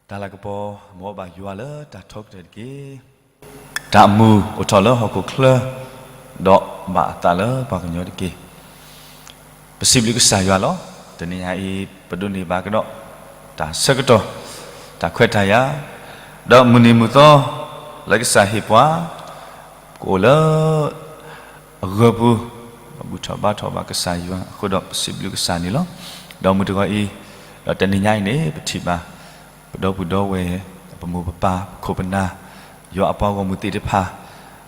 တၢ်လၤကပီၤ မ်အဘၣ်ယွၤလၢတၢ်ထီကတၢၢ်တက့ၢ်. တၢ်အမုာ်အိၣ်ထီၣ်လၢဟီၣ်ခိၣ်ချၢ, ဒီးဘၣ်အသးလၢပှၤကညီတက့ၢ်. ပစံးဘျုးကစၢ်ယွၤလီၤ. တနံၤညါအံၤ ပဒိးန့ၢ်ဘၣ်ကဒီး တၢ်ဆၢကတီၢ်, တၢ်ခွဲးတၢ်ယာ်, ဒီးမုၢ်နံၤမုၢ်သီ လၢကစၢ်ဟ့ၣ်ပှၤ, ကအိၣ်လၢ အဂၢၢ်ပူၤ, ဘူၣ်ထီၣ်ဘါထီၣ်ဘၣ်ကစၢ်ယွၤအဃိဒီး ပစံးဘျုးကစၢ်န့ၣ်လီၤ. ဒီးမုၢ်တဂီၤအံၤ, ဒီးတနံၤညါအံၤန့ၣ် ပထံၣ်ဘၣ် ပဒီပုၢ်ဒီဝဲၢ်, ပမိၢ်ပပၢ်, ပခိၣ်ပနၢ်, ယွၤအပှၤဂီၢ်မုၢ်သ့ၣ်တဖၣ်,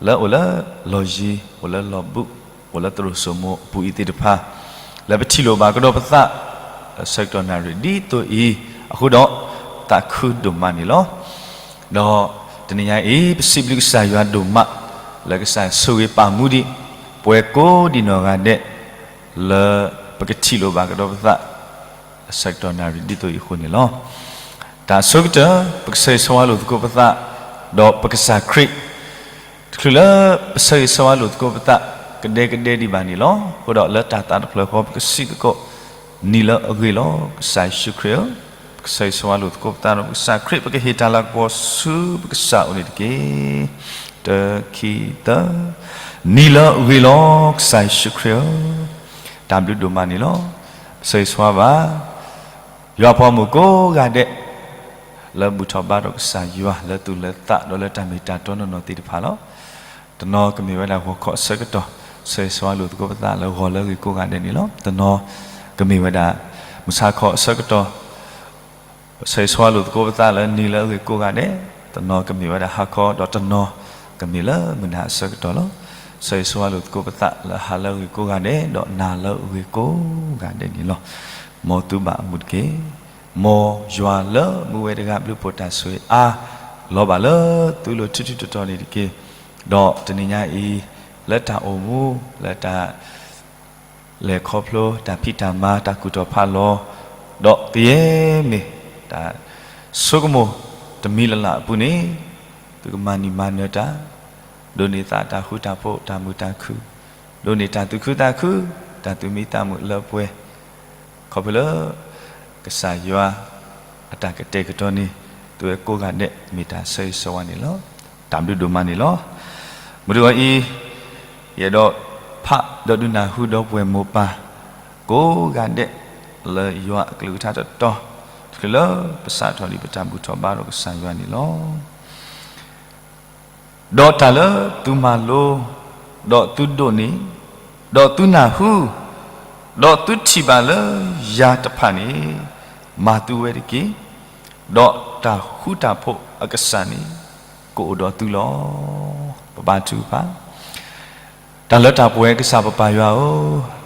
လၢအိၣ်လၢလီၢ်ယံၤ, အိၣ်လၢလီၢ်ဘူး, အိၣ်လၢသရိာ်စိမိၤအပူၤအံၤသ့ၣ်တဖၣ်, လၢပထံၣ်လိာ်ဘၣ်ကဒီးပသး လၢဆၢကတီၢ်နၣ်ရံၣ်ဒ်သိးအံၤအဃိဒီး သးခုဒိၣ်မးန့ၣ်လီၤ. ဒီးတနံၤညါအံၤ ပစံးဘျုးကစၢ်ယွၤဒိၣ်မး လၢကစၢ်ဆိၣ်ဂ့ၤပာ်မူဒံး ပှၤကိးဒံးနီၢ်ဂၤဒဲး လၢပကထံၣ်လိာ်ဘၣ်ကဒီးပသး လၢဆၢကတီၢ်နၣ်ရံၣ်ဒ်သိးအံၤအဃိန့ၣ်လီၤ. တၢ်အဆိကတၢၢ် ပကဆၢဂ့ၤဆၢဝါလိာ်သကိးပသး ဒီးပကစၢ်ခရံာ် တချုးလၢပဆၢဂ့ၤဆၢဝါလိာ်သကိးပသး ကဒဲကဒဲဒံးဘၣ်န့ၣ်လီၤ. အဃိဒီးလၢတၢ်သးတဖျၢၣ်ဃီ ပကစံးသကိး နံၤလၢအဂ့ၤလီၤ ကစၢ်ယ့ၣ်ၡူးခရံာ်ဧၢ, ပကဆၢဂ့ၤဆၢဝါလိာ်သကိးပသးဒီးပကစၢ်ခရံာ် ပကဟ့ၣ်တၢ်လၤကပီၤဆူပကစၢ်အအိၣ်န့ၣ်တက့ၢ်. တၢ ခံ သၢ, နံၤလၢအဂ့ၤလီၤ ကစၢ်ယ့ၣ်ၡူးခရံာ်ဧၢ, တၢ်ဘျုးဒိၣ်မးန့ၣ်လီၤ. ပဆၢဂ့ၤဆၢဝါဘၣ် ယွၤအပှၤဂီၢ်မုၢ်ကိးဂၤဒဲး လၢဘူၣ်ထီၣ်ဘါထီၣ်ကစၢ်ယွၤ လၢသူၣ်လၢသး ဒီးလၢတၢ်မ့ၢ်တၢ်တီနီၢ်နီၢ်သ့ၣ်တဖၣ်လီၤ. တနီၤကမ့ၢ်ဝဲဒၣ်ဂီၤခီအဆၢကတီၢ် ဆၢဂ့ၤဆၢဝါလိာ်သကိးပသးလၢဂီၤလၢအဂ့ၤကိးဂၤဒဲးန့ၣ်လီၤ. တနီၤကမ့ၢ်ဝဲဒၣ် မုၢ်ဆါခီအဆၢကတီၢ် ဆၢဂ့ၤဆၢဝါလိာ်သကိးပသးလၢနံၤလၢအဂ့ၤကိးဂၤဒဲး, တနီၤကမ့ၢ်ဝဲဒၣ်ဟါခီ ဒီးတနီၤကမ့ၢ်လၢမုၢ်နၤအဆၢကတီၢ်လီၤ. ဆၢဂ့ၤဆၢဝါလိာ်သကိးပသးလၢဟါလၢအဂ့ၤကိးဂၤဒဲး ဒီးနၤလၢအဂ့ၤကိးဂၤဒဲးန့ၣ်လီၤ. မ်သုဘၣ်အမုာ်တက့ၢ်. မ်ယွၤလၢမူဝဲတဂၤဘျုးဖှိၣ်တၢ်ဆိၣ်ဂ့ၤအါ လီၤဘၣ်လၢသုလိၤထူထူတီတီန့ၣ်တက့ၢ်. ဒီးတနံၤညါအံၤ လၢတၢ်အိၣ်မူ လၢတၢ် လဲၤခီဖျိ တၢ်ဖံးတၢ်မၤ တၢ်ကူၣ်ထီၣ်ဖးလီၤ, ဒီးကယဲၢ်မ့ၢ် တၢ်ဆိကမိၣ်တမံၤလၢ်လၢ်အပူၤန့ၣ် သုကမၤန့ၢ်မၤနၢၤတၢ်, ဒိးန့ၢ်သးတၢ်ဃူတၢ်ဖိး တၢ်မုာ်တၢ်ခုၣ်, ဒိးန့ၢ်တၢ်သူၣ်ခုသးခု, တၢ်သူၣ်မံသးမုာ်လၢပှဲၤ ခီဖျိလၢ ကစၢ်ယွၤ အတၢ်ကတဲာ်ကတီၤန့ၣ် သုဝဲကိးဂၤဒဲး မ့ၢ်တၢ်ဆၢဂ့ၤဆၢဝါန့ၣ်လီၤ. တၢ်ဘျုးဒိၣ်မးန့ၣ်လီၤ. မုၢ်တဂီၤအံၤ ယအဲၣ်ဒိးဖးဒီးဒုးနၢ်ဟူဒီပုၢ်ဝဲၢ်မိၢ်ပၢ် ကိးဂၤဒဲး လၢယွၤအကလုၢ်ကထါတတီၤ တချုးလၢပစးထီၣ်ဒံးပတၢ်ဘူၣ်ထီၣ်ဘါထီၣ်ကစၢ်ယွၤန့ၣ်လီၤ. ဒီးတၢ်လၢသုမၤလိ, ဒီးသုဒိးန့ၢ်, ဒီးသုနၢ်ဟူ, ဒီးသုထံၣ်ဘၣ်လၢယၤတဖၣ်န့ၣ် မၤသုဝဲတက့ၢ်. ဒီးတၢ်ဃူတၢ်ဖိးအကစၢ်န့ၣ် ကအိၣ်ဒီးသုလီၤ. ပဘါထုကဖၣ်. တၢ်လၢတၢ်ပှဲၤကစၢ်ပပၢ်ယွၤဧၢ,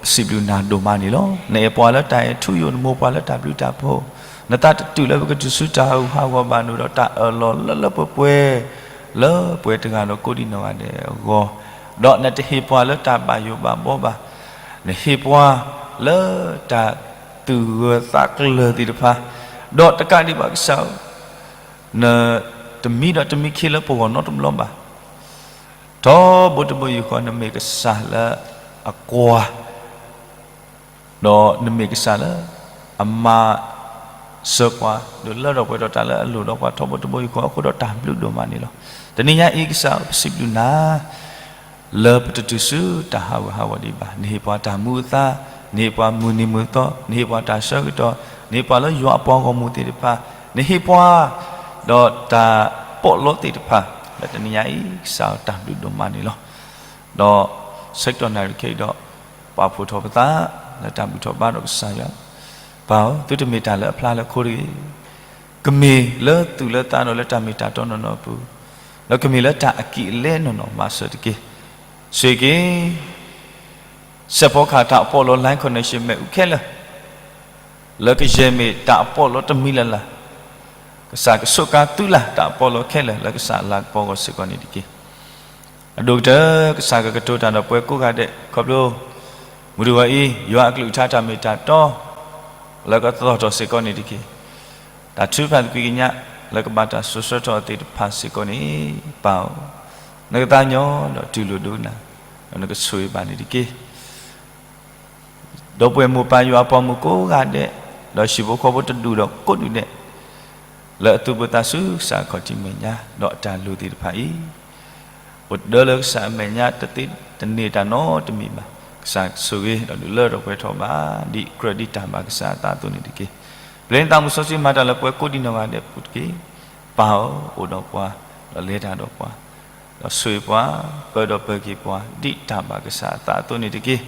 ပစံးဘျုးနၤဒိၣ်မးန့ၣ်လီၤ. နအဲၣ်ပှၤလၢတၢ်အဲၣ်ထူယိာ်, နမိၣ်ပှၤလၢတၢ်ဘျုးတၢ်ဖှိၣ်, နသးတတုာ်လၢပကတုၤဆူတၢ်ဟးဂူာ်ဟးဂီၤဘၣ်န့ၣ်ဒီး တၢ်အၢၣ်လီၤလၢလၢပှဲၤပှဲၤ လၢပှဲၤတဂၤဒီးကိးဒံးနီၢ်ဂၤဒဲးအဂီၢ်, ဒီးနတဟ့ၣ်ပှၤလၢတၢ်ဘၣ်ယိၣ်ဘၣ်ဘှီဘၣ်, နဟ့ၣ်ပှၤလၢတၢ်သူၣ်ဂၢၢ်သးကျၢၤသ့ၣ်တဖၣ်, ဒီးတကးဒံးဘၣ်ကစၢ်ဧၢ, နတမံဒီးတမံခ့လၢပဂီၢ်နီတဘျီဘၣ်. ထီဘိတဘိယူၢ်ဃီ နမ့ၢ်ကစၢ်လၢအကွၢ် ဒီးနမ့ၢ်ကစၢ်လၢအမၤစၢၤပှၤ ဒီးလၢထီၣ်ပှဲၤထီၣ်တၢ်လၢအလိၣ်ဒီးပှၤထီဘိတဘိယူၢ်ဃီအဃိဒီး တၢ်ဘျုးဒိၣ်မးန့ၣ်လီၤ. တနံၤညါအံၤကစၢ်ဧၢ ပစံးဘျုးနၤ လၢပတတုၤဆူတၢ်ဟးဂူာ်ဟးဂီၤဒံးဘၣ်. နဟ့ၣ်ပှၤတၢ်မူအသါ, နဟ့ၣ်ပှၤမုၢ်နံၤမုၢ်သီ, နဟ့ၣ်ပှၤတၢ်ဆၢကတီၢ်, နဟ့ၣ်ပှၤလၢယွၤအပှၤဂီၢ်မုၢ်သ့ၣ်တဖၣ်, နဟ့ၣ်ပှၤ ဒီးတၢ်ပီးလီသ့ၣ်တဖၣ် လၢတနံၤညါအံၤ ကစၢ်ဧၢ တၢ်ဘျုးဒိၣ်မးန့ၣ်လီၤ. ဒီးဆၢကတီၢ်နၣ်ရံၣ်ခဲအံၤဒီး ပာ်ဖှိၣ်ထီၣ်ပသး လၢတၢ်ဘူၣ်ထီၣ်ဘါထီၣ်ကစၢ်ယွၤ, ပၢ်ဧၢ, သုတမ့ၢ်တၢ်လၢအဖျါလၢအခိတဂ့ၤ, ကမ့ၢ်လၢသူၣ်လၢသးဒီးလၢတၢ်မ့ၢ်တၢ်တီနီၢ်နီၢ်အပူၤ, ဒီးကမ့ၢ်လၢတၢ်အကံၢ်အလဲနီၢ်နီၢ်မၤစၢၤတက့ၢ်. ဆိၣ်ဂ့ၤက့ၤ စဲးဖီကဟၣ်တၢ်အပီးလီ line connection မ့ၣ်အူခဲလၢာ် လၢကယဲၢ်မ့ၢ်တၢ်အပီးလီတမံၤလၢ်လၢ်, ကစၢ်ကဆိးကါသုလၢ်တၢ်အပီးလီခဲလၢာ် လၢကစၢ်အလၤကပီၤအဂီၢ်စ့ၢ်ကီးန့ၣ်တက့ၢ်. အဒိၣ်ကတၢၢ် ကစၢ်ကကတိၤတၢ်ဒီးပှၤကိးဂၤဒဲး ခီဖျိ မုၢ်တဂီၤအံၤ ယွၤအကလုၢ်ကထါတၢ်မ့ၢ်တၢ်တီ လၢကသီၣ်ထီၣ်စ့ၢ်ကီးန့ၣ်တက့ၢ်. တၢ်ထုကဖၣ်သကွံာ်ကညး လၢကဘၣ်တၢ်စိၤဆှၢထီၣ်သ့ၣ်တဖၣ်စ့ၢ်ကီးန့ၣ် ပၢ်ဧၢ, နကသးညီဒီးတူၢ်လိာ်ဒိကနၣ် ဒီးနကဆိၣ်ဂ့ၤဘၣ်န့ၣ်တက့ၢ်. ဒီပုၢ်ဝဲၢ်မိၢ်ပၢ်ယွၤအပိာ်မုၣ်ကိးဂၤဒဲး, ဒီးဟံၣ်ဖိဃီဖိတဒူၣ်ဒီးကိးဒူၣ်ဒဲး, လၢအသူၣ်ပိၢ်သးဆူကစၢ်အခီၣ်ထံးမဲာ်ညါ ဒီးအတၢ်လိၣ်သ့ၣ်တဖၣ်အံၤ အိၣ်တဒၢလၢကစၢ်အမဲာ်ညါတသ့တန့ၢ်တၢ်နီတမံၤဘၣ်. ကစၢ်ဆိၣ်ဂ့ၤဒီးဒုးလၢထီၣ်ပှဲၤထီၣ်ဘၣ် ဒ်ကြၢးဒ်တၢ်ဘၣ်ကစၢ်အသးအသိးန့ၣ်တက့ၢ်. ပျဲနသးမုၣ်စီဆှံမၤတၢ်လၢပှၤကိးဒံးနီၢ်ဂၤဒဲးအပူၤတက့ၢ်. ပၢ်ဧၢ, အိၣ်ဒီးပှၤ, ဒီးလဲၤတၢ်ဒီးပှၤ, ဒီးဆိၣ်ဂ့ၤပှၤ, ပၢဒီးပၢၤက့ၤပှၤ ဒ်တၢ်ဘၣ်ကစၢ်အသးအသိးန့ၣ်တက့ၢ်.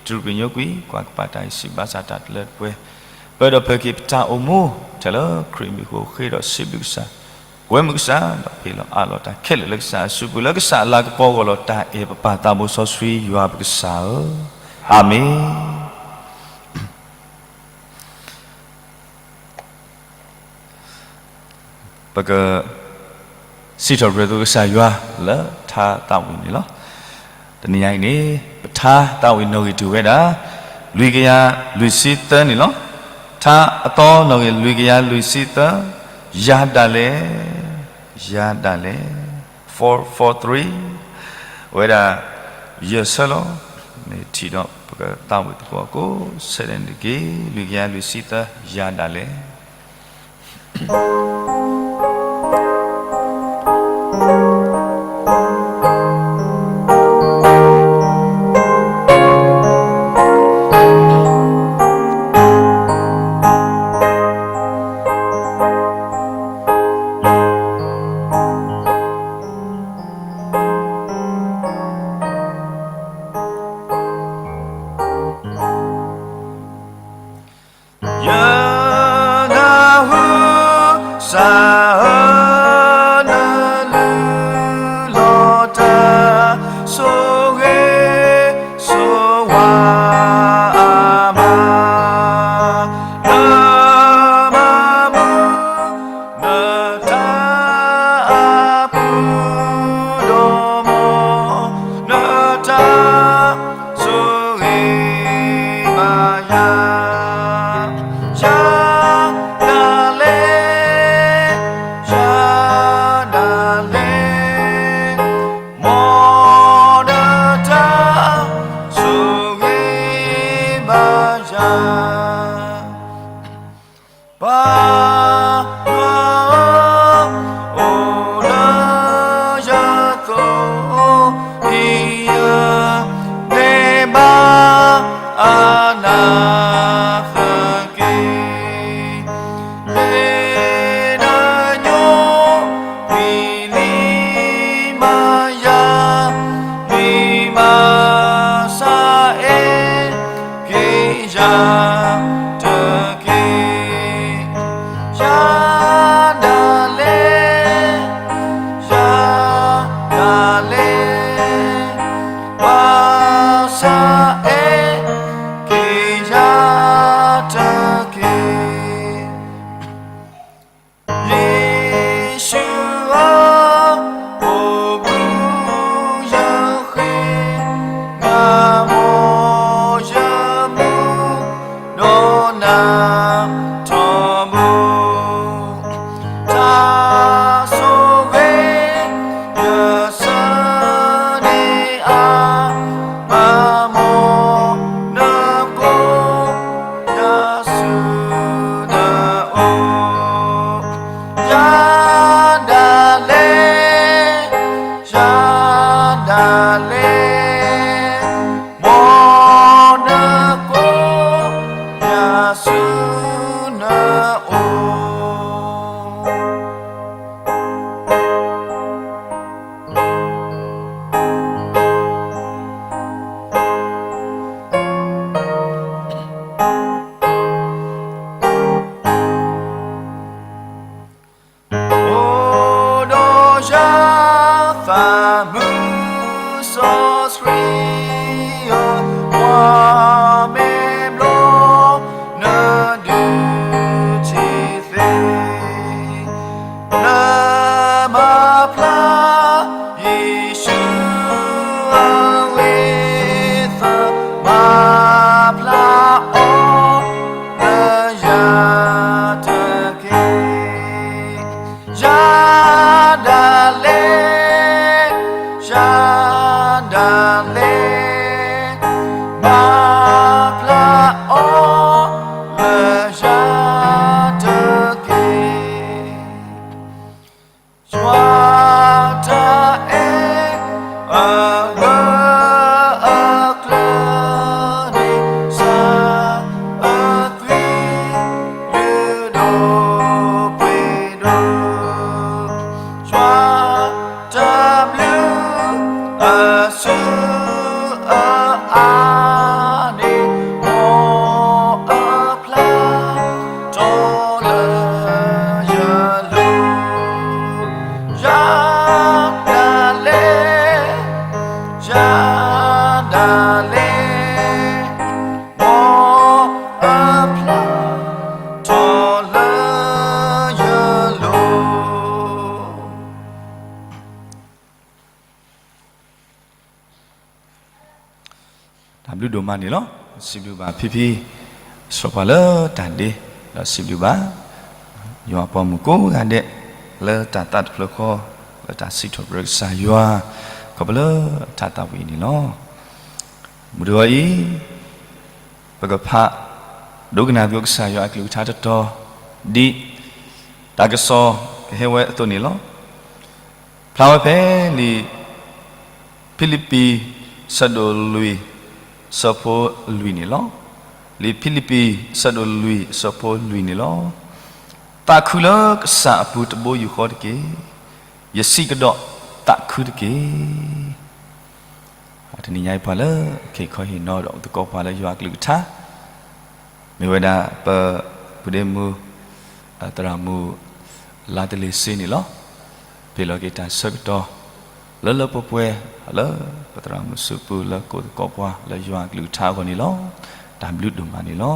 တြူၢ်ကညိကွံာ် ကွၢ်ကပာ်တၢ်အံၤစံးဘၣ်ဆၣ်တၢ်တလၢတပှဲၤ ပၢဒီးပၢၤက့ၤပတၢ်အိၣ်မူ ထဲလၢခရံာ်မံၤဃိးဃ့ဒီးစံးဘျုးကစၢ်, ကွဲမုာ်ကစၢ် ဒီးဖ့ၣ်လီၤအးလီၤတၢ်ခဲလၢာ်လၢကစၢ်အစုပူၤ လၢကစၢ်အလၤကပီၤဂီၢ်လီၤတၢ်အဲၣ်ပပၢ်သးဘိစီဆှံယွၤပကစၢ်ဧၢ, အၤမ့ၣ်. ပက စံးထီၣ်ပတြၢၤသုကစၢ်ယွၤလၢထါသးဝံၣ်န့ၣ်လီၤ. တနံၤညါအံၤန့ၣ် ပထါသးဝံၣ်နီၣ်ဂံၢ်တုၤဝဲဒၣ် လွံၢ်ကယၤလွံၢ်ဆံသၢန့ၣ်လီၤ. ထါအသီနီၣ်ဂံၢ်လွံၢ်ကယၤလွံၢ်ဆံသၢ, ယၤဒၣ်လဲာ်, ယၤဒၣ်လဲာ်, four four three, အဝဲဒၣ် ယဲၢ်ဆၢလီၤ. မ့ၢ်ထံၣ်ဒီးပကသးဝံၣ်သကိးကိးဆၢဒဲးန့ၣ်တက့ၢ်. လွံၢ်ကယၤလွံၢ်ဆံသၢ, ယၤဒၣ်လဲာ်. ယနၢ်ဟူ ကစၢ်ဧၢ, နလုၢ်လီၤတၢ်ဆိၣ်ဂ့ၤဆိၣ်ဝါအါမး, နမၤမုာ် နတၢ်အပူၤဒီးမီၢ်, နတၢ်ဆိၣ်ဂ့ၤဘၣ်ယၤ, ယၤဒၣ်လဲာ်, ယၤဒၣ်လဲာ်, မ်နတၢ်ဆိၣ်ဂ့ၤဘၣ်ယၤ ပၢ်ယွၤဧၢ, အိၣ်လၢယသိးအံၤ ယလဲၤဘါအနၢ်သက့ၢ်. မ့ၢ်နညိကွံာ်လံမၤယၤ, မ့ၢ်မၤစၢၤအဲၣ် က့ၤယၤတက့ၢ်. ယၤဒၣ်လဲာ်, ယၤဒၣ်လဲာ်, မၤစၢၤအဲၣ်က့ၤယၤတက့ၢ်. ယ့ၣ်ၡူးဧၢ, အိၣ်ဘူးယဃ့, မၤမိၢ်ယမူ, ဒီးနၤထီဘိ, တၢ်ဆိၣ်ဂ့ၤ ယဆၢန့ၢ်အါ, မၤမိၢ်နကိး ယၤဆူနအိၣ်, ယၤဒၣ်လဲာ်, ယၤဒၣ်လဲာ်, မ်နကိး ယၤဆူနအိၣ်. အိၣ်ဒီးယၤ သးမုၢ်စီဆှံဧၢ, ကွၢ်မဲာ်ဘျီ နဒုးထံၣ်သ့, နမၤဖျါ ယ့ၣ်ၡူးအဂ့ၢ်သး, မၤဖျါအီၤလၢယၤတက့ၢ်. ယၤဒၣ်လဲာ်, ဒိၣ်မးန့ၣ်လီၤ. စံးဘျုးဘၣ်ဖံဖံ စီၤပှၤလၢတၢ်ဒ့, ဒီးစံးဘျုးဘၣ် ယွၤအပှၤမုၣ်ကိးဂၤဒဲး လၢတၢ်သးတဖျၢၣ်ဃီ လၢတၢ်စံးထီၣ်ပတြၢၤကစၢ်ယွၤ ခီဖျိလၢတၢ်သးဝံၣ်အံၤန့ၣ်လီၤ. မုၢ်တဂီၤအံၤ ပကဖး ဒိကနၣ်ကွံာ်ကစၢ်ယွၤအကလုၢ်ကထါတတီၤ ဒ်တၢ်ကစီၣ်ကဟဲဝဲအသိးန့ၣ်လီၤ. ဖျါဝဲဖဲလံာ် ဖံလံးပံၤ ဆၢဒိၣ်လွံၢ် ဆၢဖိလွံၢ်န့ၣ်လီၤ. လံာ်ဖံလံးပံၤ ဆၢဒိၣ်လွံၢ် ဆၢဖိလွံၢ်န့ၣ်လီၤ. သးခုလၢကစၢ်အပူၤတဘိယူၢ်ဃီတက့ၢ်. ယစံးကဒီးသးခုတက့ၢ်. တနံၤညါအံၤပှၤလၢအခဲခီဟ့ၣ်နီၤဒီးအိၣ်သကိးပှၤလၢယွၤအကလုၢ်ကထါ မ့ၢ်ဝဲဒၣ်ပ ပုၢ်ဒ့မုၣ် သရၣ်မုၣ် လါတလ့ၤစ့န့ၣ်လီၤ. ပ့ၤလီၤက့ၤတၢ်ဆၢကတီၢ် လၢလၢပှဲၤပှဲၤ လၢပသရၣ်မုၣ်စူးပူၤလၢကိၣ်သကိးပှၤလၢယွၤအကလုၢ်ကထါအဂီၢ်န့ၣ်လီၤ. တၢ်ဘျုးဒိၣ်မးန့ၣ်လီၤ.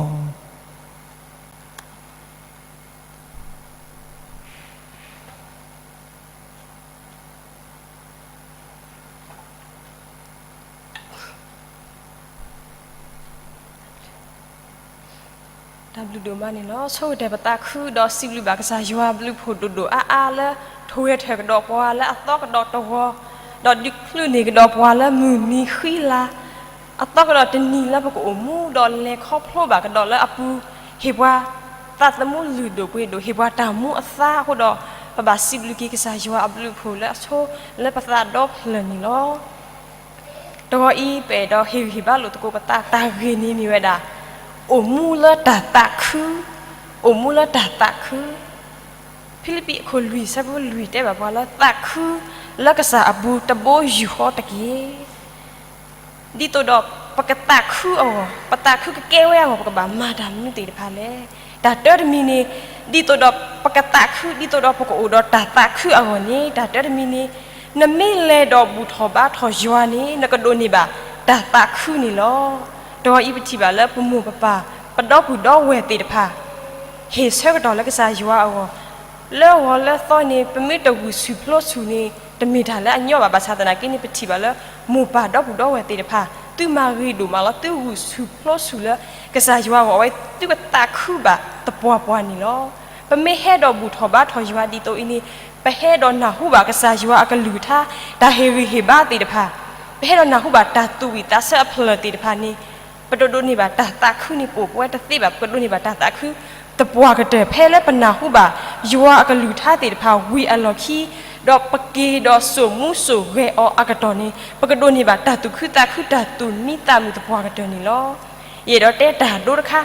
တၢ်ဘျုးဒိၣ်မးန့ၣ်လီၤ. ဆိကတၢၢ်ပသးခုဒီးစံးဘျုးဘၣ်ကစၢ်ယွၤအဘျုးအဖှိၣ်ဒိၣ်ဒိၣ်အါအါလၢ ထိၣ်ဂဲၤထၢၣ်ကဒီးပှၤလၢအသီကဒီးတဝီၤ, ဒီးဒုးချုးန့ၢ်ကဒီးပှၤလၢမုၢ်နံၤဃံလၤ အသီကဒီးတနံၤလၢပကအိၣ်မူဒီးလဲၤခီဖျိဘၣ်ကဒီးလၢအပူၤ, ဟ့ၣ်ပှၤသးသမူလုၢ်ဒိၣ်ပှ့ၤဒိၣ်, ဟ့ၣ်ပှၤတၢ်မူအသါအဃိဒီး ပဘၣ်စံးဘျုးက့ၤကစၢ်ယွၤအဘျုးအဖှိၣ်လၢအဆိလၢပသးဒီဖျၢၣ်န့ၣ်လီၤ. တဂီၤအံၤ ပအဲၣ်ဒိးဟ့ၣ်ဂံၢ်ဟ့ၣ်ဘါလိာ်သကိးပသးတၢ်ဂ့ၢ်န့ၣ်မ့ၢ်ဝဲဒၣ် အိၣ်မူလၢတၢ်သးခု, အိၣ်မူလၢတၢ်သးခု. ဖံလံးပံၤအခိၣ်လွံၢ်ဆၢဖိလွံၢ်တဲဘၣ်ပှၤလၢသးခု လၢကစၢ်အပူၤတဘိယူၢ်ဃီတက့ၢ်. ဒ်သိးဒီးပကသးခုအဂီၢ်, ပသးခုကကဲဝဲအဂီၢ် ပကဘၣ်မၤတၢ်မနုၤသ့ၣ်တဖၣ်လဲၣ်. တၢ်တၢတမံၤန့ၣ် ဒ်သိးဒီးပကသးခု, ဒ်သိးဒီးပကအိၣ်ဒီးတၢ်သးခုအဂီၢ်န့ၣ် တၢ်တၢတမံၤန့ၣ် နမ့ၢ်လဲၤဒီးဘူၣ်ထီၣ်ဘါထီၣ်ယွၤန့ၣ် နကဒိးန့ၢ်ဘၣ်တၢ်သးခုန့ၣ်လီၤ. တဂီၤအံၤပထံၣ်ဘၣ်လၢပမိၢ်ပပၢ် ပဒီပုၢ်ဒီဝဲၢ်သ့ၣ်တဖၣ် ဟ့ၣ်ဆၢကတီၢ်လၢကစၢ်ယွၤအဂီၢ်, လၢဂီၤလၢသီန့ၣ် ပမ့ၢ်တဂုာ်ဆူၣ်ပျိဆူၣ်န့ၣ် တမ့ၢ်တၢ်လၢအညီဘၣ်. ဘၣ်ဆၣ်သနာ်က့န့ၣ် ပထံၣ်ဘၣ်လၢ မိၢ်ပၢ်ဒီပုၢ်ဒီဝဲၢ်သ့ၣ်တဖၣ် သုမၤဂ့ၤဒိၣ်မးလီၤ. သုဂုာ်ဆူၣ်ပျိဆူၣ်လၢကစၢ်ယွၤအဂီၢ်ဝဲ သုကသးခုဘၣ်သပှၢ်ပှၢ်န့ၣ်လီၤ. ပမ့ၢ်ဟဲဒီးဘူၣ်ထီၣ်ဘါထီၣ်ယွၤဒ်သိးအံၤန့ၣ် ပဟဲဒီးနၢ်ဟူဘၣ်ကစၢ်ယွၤအကလုၢ်ကထါ, တၢ်ဟ့ၣ်ဂံၢ်ဟ့ၣ်ဘါသ့ၣ်တဖၣ်, ပဟဲဒီးနၢ်ဟူဘၣ်တၢ်သူၣ်ဝံၣ်သးဆၢအဖျၢၣ်သ့ၣ်တဖၣ်န့ၣ် ပတဒိးန့ၢ်ဘၣ်တၢ်သးခုန့ၣ် ပအိၣ်ပဝဲတသ့ဘၣ်. ပကဒိးန့ၢ်ဘၣ်တၢ်သးခု သပှၢ်ကတၢၢ် ဖဲလၢပနၢ်ဟူဘၣ် ယွၤအကလုၢ်ကထါသ့ၣ်တဖၣ်ဝံၤအလီၢ်ခံ, ဒီးပက့ၤဒီးစိာ်မူစိာ်ဂဲၤအီၤအကတီၢ်န့ၣ် ပကဒိးန့ၢ်ဘၣ်တၢ်သူၣ်ခုသးခု တၢ်သူၣ်မံသးမုာ်သပှၢ်ကတၢၢ်န့ၣ်လီၤ. ယအဲၣ်ဒိးတဲတၢ်ဒိတခါ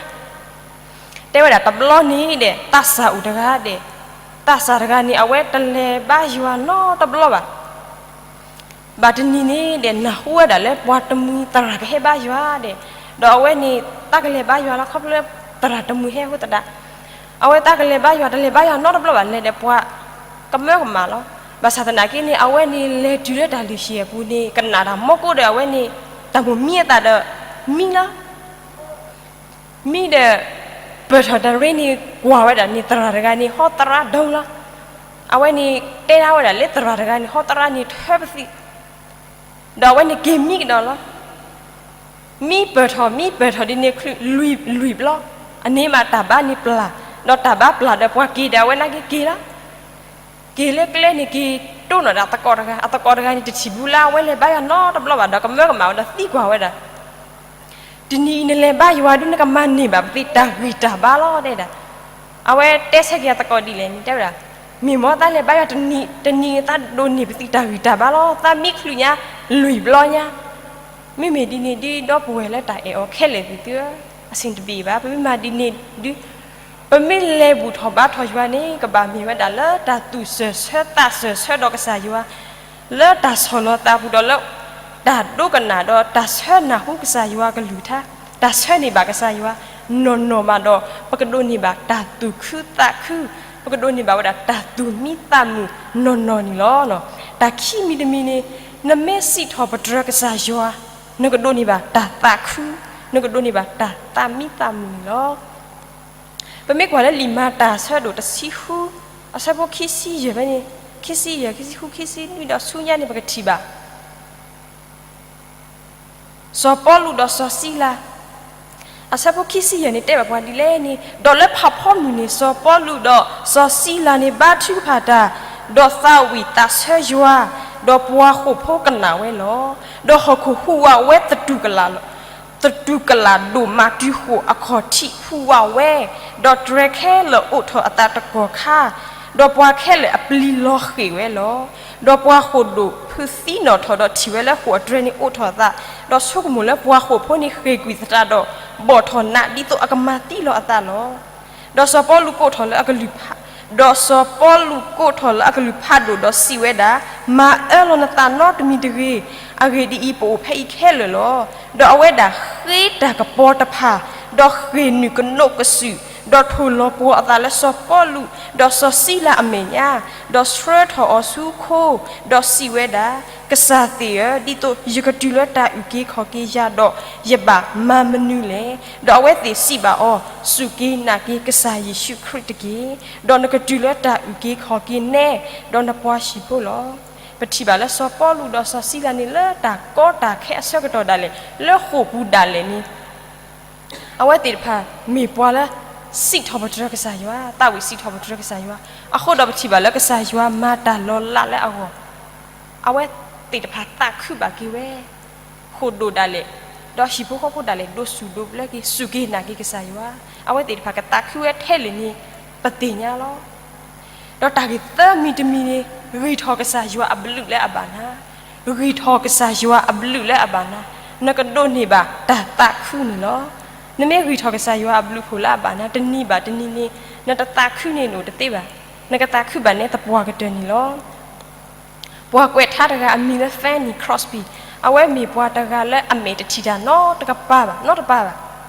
တဲဝဲဒၣ်တဘျီန့ၣ်ဒီး သးစၢ်အိၣ်တဂၤဒီး သးစၢ်တဂၤန့ၣ် အဝဲတလဲၤဘါယွၤနီတဘျီဘၣ်. ဘၣ်တနံၤန့ၣ်ဒီး နၢ်ဟူဝဲဒၣ်လၢပှၤတမှံၤသရၣ်ကဟဲဘါယွၤဒီး, ဒီးအဝဲန့ၣ် သးကလဲၤဘါယွၤလီၤ ခီဖျိလၢသရၣ်တမှံၤဟဲအဃိသတး, အဝဲသးကလဲၤဘါယွၤ တလဲၤဘါယွၤနီတဘျီဘၣ် လဲၤဒီးပှၤကမၢကမၣ်လီၤ. ဘၣ်ဆၣ်သနာ်က့န့ၣ် အဝဲန့ၣ်လဲၤတုၤလၢတၢ်လုၢ်ဟံၣ်အပူၤန့ၣ် ကနၣ်တၢ်မီၢ်ကိးဒီး အဝဲန့ၣ် တၢ်မိၣ်မံအသးဒီး မံလီၤ. မံဒီး ပၢၢ်ထီၣ်တၢ်ရ့န့ၣ် ကွၢ်ဝဲဒၣ်န့ၣ် သရၣ်တဂၤန့ၣ် ဟီသရၣ်ဒိလီၤ. အဝဲန့ၣ်တဲဒၣ်ဝဲဒၣ်လၢသရၣ်တဂၤန့ၣ် ဟီသရၣ်န့ၣ်ထၢပသံး, ဒီးအဝဲန့ၣ်က့ၤမံကဒီးလီၤ. မံပၢၢ်ထီၣ် မံပၢၢ်ထီၣ်ဒ်န့ၣ်ချုးလွံၢ်ဘျီ, အန့ၣ်မးတၢ်ဘါန့ၣ်ပျၢ်, ဒီးတၢ်ဘါပျၢ်ဒီးပှၤက့ၤဒီး အဝဲနာ်က့ၤက့ၤလီၤ. က့ၤလၢကျဲန့ၣ် က့ၤတိၢ်နီၣ်ဒီးသကိးတဂၤ, အသကိးတဂၤန့ၣ် တထံၣ်ဘူးလၢအဝဲလဲၤဘါယွၤနီတဘျီဘၣ်ဒီး ကမၢကမၣ်ဝဲဒီးသံကွၢ်ဝဲဒၣ် တနံၤအံၤနလဲၤဘါယွၤဒုး နကမၤန့ၢ်ဘၣ်ပသ့ၣ်တၢ်ဂံၢ်တၢ်ဘါလီၤ တဲဒၣ်. အဝဲတဲဆၢက့ၤအသကိးဒ်လဲၣ်န့ၣ် တဲဝဲဒၣ်, မ့ၢ်မ်သးလဲၤဘါယွၤတနံၤ တနံၤအံၤ သးဒိးန့ၢ်ပသ့ၣ်တၢ်ဂံၢ်တၢ်ဘါလီၤ, သးမံချုးညါ လွံၢ်ဘျီညါ. မ့မ့ၢ်ဒ်န့ၣ်ဒုး ဒီပုၢ်ဝဲၢ်လၢတၢ်အဲၣ်အီၤခဲလၢာ်သ့ၣ်သုဧၢ, အဆ့ၣ်တဘ့ၣ်ဘၣ်. ပမ့ၢ်မၤဒ်န့ၣ်ဒုး ပမ့ၢ်လဲၤဘူၣ်ထီၣ်ဘါထီၣ်ယွၤန့ၣ် ကဘၣ်မ့ၢ်ဝဲဒၣ်လၢတၢ်သူၣ်စၢၢ်ဆၢသးစၢၢ်ဆၢဒီးကစၢ်ယွၤ, လၢတၢ်ဆီၣ်လီၤသးပူၤဒီးလၢ တၢ်ဒိကနၣ်ဒီးတၢ်ဆၢနၢ်ဟူကစၢ်ယွၤအကလုၢ်ကထါ, တၢ်ဆၢန့ၢ်ဘၣ်ကစၢ်ယွၤ နီၢ်နီၢ်မးဒီး ပကဒိးန့ၢ်ဘၣ်တၢ်သူၣ်ခုသးခု, ပကဒိးန့ၢ်ဘၣ်ဝဲဒၣ်တၢ်သူၣ်မံသးမုာ်နီၢ်နီၢ်န့ၣ်လီၤ. တၢ်ခံမံၤတမံၤန့ၣ် နမ့ၢ်စံးထီၣ်ပတြၢၤကစၢ်ယွၤ နကဒိးန့ၢ်ဘၣ်တၢ်သးခု, နကဒိးန့ၢ်ဘၣ်တၢ်သးမံသးမုာ်န့ၣ်လီၤ. ပမ့ၢ်ကွၢ်လၢလံာ်မၤတၢ်ဆၢဒိၣ်တဆံဃု အဆၢဖိခံဆံယဲၢ်ဖဲန့ၣ်, ခံဆံယဲၢ် ခံဆံဃု ခံဆံနွံဒီးဆူညါန့ၣ် ပကထံၣ်ဘၣ် စီၤပီလူးဒီးစီၤစံလၤ အဆၢဖိခံဆံယဲၢ်န့ၣ် တဲဘၣ်ပှၤဒ်လဲၣ်န့ၣ်, ဒီးလၢဖးဖီမုၢ်န့ၣ် စီၤပီလူးဒီးစီၤစံလၤန့ၣ် ဘါထုကဖၣ်တၢ်, ဒီးသးဝံၣ်သးဆၢယွၤ, ဒီးပှၤဃိာ်ဖိကနၣ်ဝဲလီၤ. ဒီးဟီၣ်ခိၣ်ဟူးဝးဝဲသတူၢ်ကလာ် သတူၢ်ကလာ်ဒိၣ်မးတုၤဃိာ်အခီၣ်ထံးဟူးဝးဝဲ, ဒီးတြဲၤခဲလၢာ်အိးထီၣ်အသးတကီၢ်ခါ, ဒီးပှၤခဲလၢာ်အပျံၤလီၤဃ့ၢ်ဝဲလီၤ. ဒီးပှၤဃိာ်ဒိၣ်ဖုးသံနီၣ်ထီၣ်ဒီးထံၣ်ဝဲလၢဃိာ်အတြဲၤန့ၣ်အိးထီၣ်အသး, ဒီးဆိကမိၣ်လၢပှၤဃိာ်ဖိန့ၣ်ဃ့ၢ်ကွံာ်သတးဒီး ဘီၣ်ထီၣ်နးဒ်သိးအကမၤသံလီၤအသးလီၤ. ဒီးစီၤပီလူးကိးထီၣ်လၢအကလုၢ်ဖး, ဒီးစီၤပီလူးကိးထီၣ်လၢအကလုၢ်ဖးဒိၣ်ဒီးစံးဝဲဒၣ်, မၤအၢလီၤနသးနီတမံၤတဂ့ၤ, အဂ့ၢ်ဒ်အံၤ, ပအိၣ်ဖဲအံၤခဲလၢာ်လီၤ. ဒီးအဝဲဒၣ်ဃ့တၢ်ကပီၤတဖၣ်, ဒီးဃ့ၢ်နုာ်ကနိးကစုာ်, ဒီးထိၣ်လီၤပှီၤအသးလၢစီၤပီလူး ဒီးစီၤစံလၤအမဲာ်ညါ, ဒီးဆှၢထီၣ်အီၤဆူခိ, ဒီးစံးဝဲဒၣ်, ကစၢ်သ့ၣ်ဧၢ, ဒ်သိးယကတုၤလၢတၢ်အုၣ်က့ၤခီၣ်က့ၤယၤဒီး ယဘၣ်မၤမနုၤလဲၣ်. ဒီးအဝဲသ့ၣ်စံးဘၣ်အီၤ, စူၢ်က့ၤနာ်က့ၤကစၢ်ယ့ၣ်ၡူးခရံာ်တက့ၢ်. ဒီးနကတုၤလၢတၢ်အုၣ်က့ၤခီၣ်က့ၤနဲ, ဒီးနပှၤဟံၣ်ဖိလီၤ. ပထံၣ်ဘၣ်လၢစီၤပီလူးဒီးစီၤစံလၤန့ၣ် လၢတၢ်ကီတၢ်ခဲအဆၢကတီၢ်ဒၣ်လဲာ်, လၢဃိာ်ပူၤဒၣ်လဲာ်န့ၣ် အဝဲသ့ၣ်တဖၣ် မ့ၢ်ပှၤလၢ စံးထီၣ်ပတြၢၤကစၢ်ယွၤ, သးဝံၣ်စံးထီၣ်ပတြၢၤကစၢ်ယွၤ, အဃိဒီးပထံၣ်ဘၣ်လၢကစၢ်ယွၤမၤတၢ်လီၤလးလၢအဂီၢ်, အဝဲသ့ၣ်တဖၣ်သးခုဘၣ်က့ၤဝဲ, ဃိာ်ဒိၣ်ဒၣ်လဲာ်, ဒီးဟံၣ်ဖိဃီဖိဒၣ်လဲာ် ဒိးစူၢ်ဒိးဘျၢက့ၤ စူၢ်က့ၤနာ်က့ၤကစၢ်ယွၤ, အဝဲသ့ၣ်တဖၣ်ကသးခုဝဲထဲလဲၣ်န့ၣ် ပသ့ၣ်ညါလီၤ. ဒီးတၢ်ဂ့ၢ်သၢမံၤတမံၤန့ၣ် ဂံၢ်ထီၣ်ကစၢ်ယွၤအဘျုးလၢအဘၣ်နၤ, ဂံၢ်ထီၣ်ကစၢ်ယွၤအဘျုးလၢအဘၣ်နၤ, နကဒိးန့ၢ်ဘၣ်တၢ်သးခုန့ၣ်လီၤ. နမ့ၢ်ဂံၢ်ထီၣ်ကစၢ်ယွၤအဘျုးဖှိၣ်လၢအဘၣ်နၤ တနံၤဘၣ်တနံၤန့ၣ် နတသးခုန့ၣ်အိၣ်တသ့ဘၣ်, နကသးခုဘၣ်နဲသပှၢ်ကတၢၢ်န့ၣ်လီၤ. ပှၤကွဲးထါတဂၤအမံၤလၢ Fanny Crosby, အဝဲမ့ၢ်ပှၤတဂၤလၢအမဲာ်တထံၣ်တၢ်နီတကပၤဘၣ်, နီတပၤဘၣ်.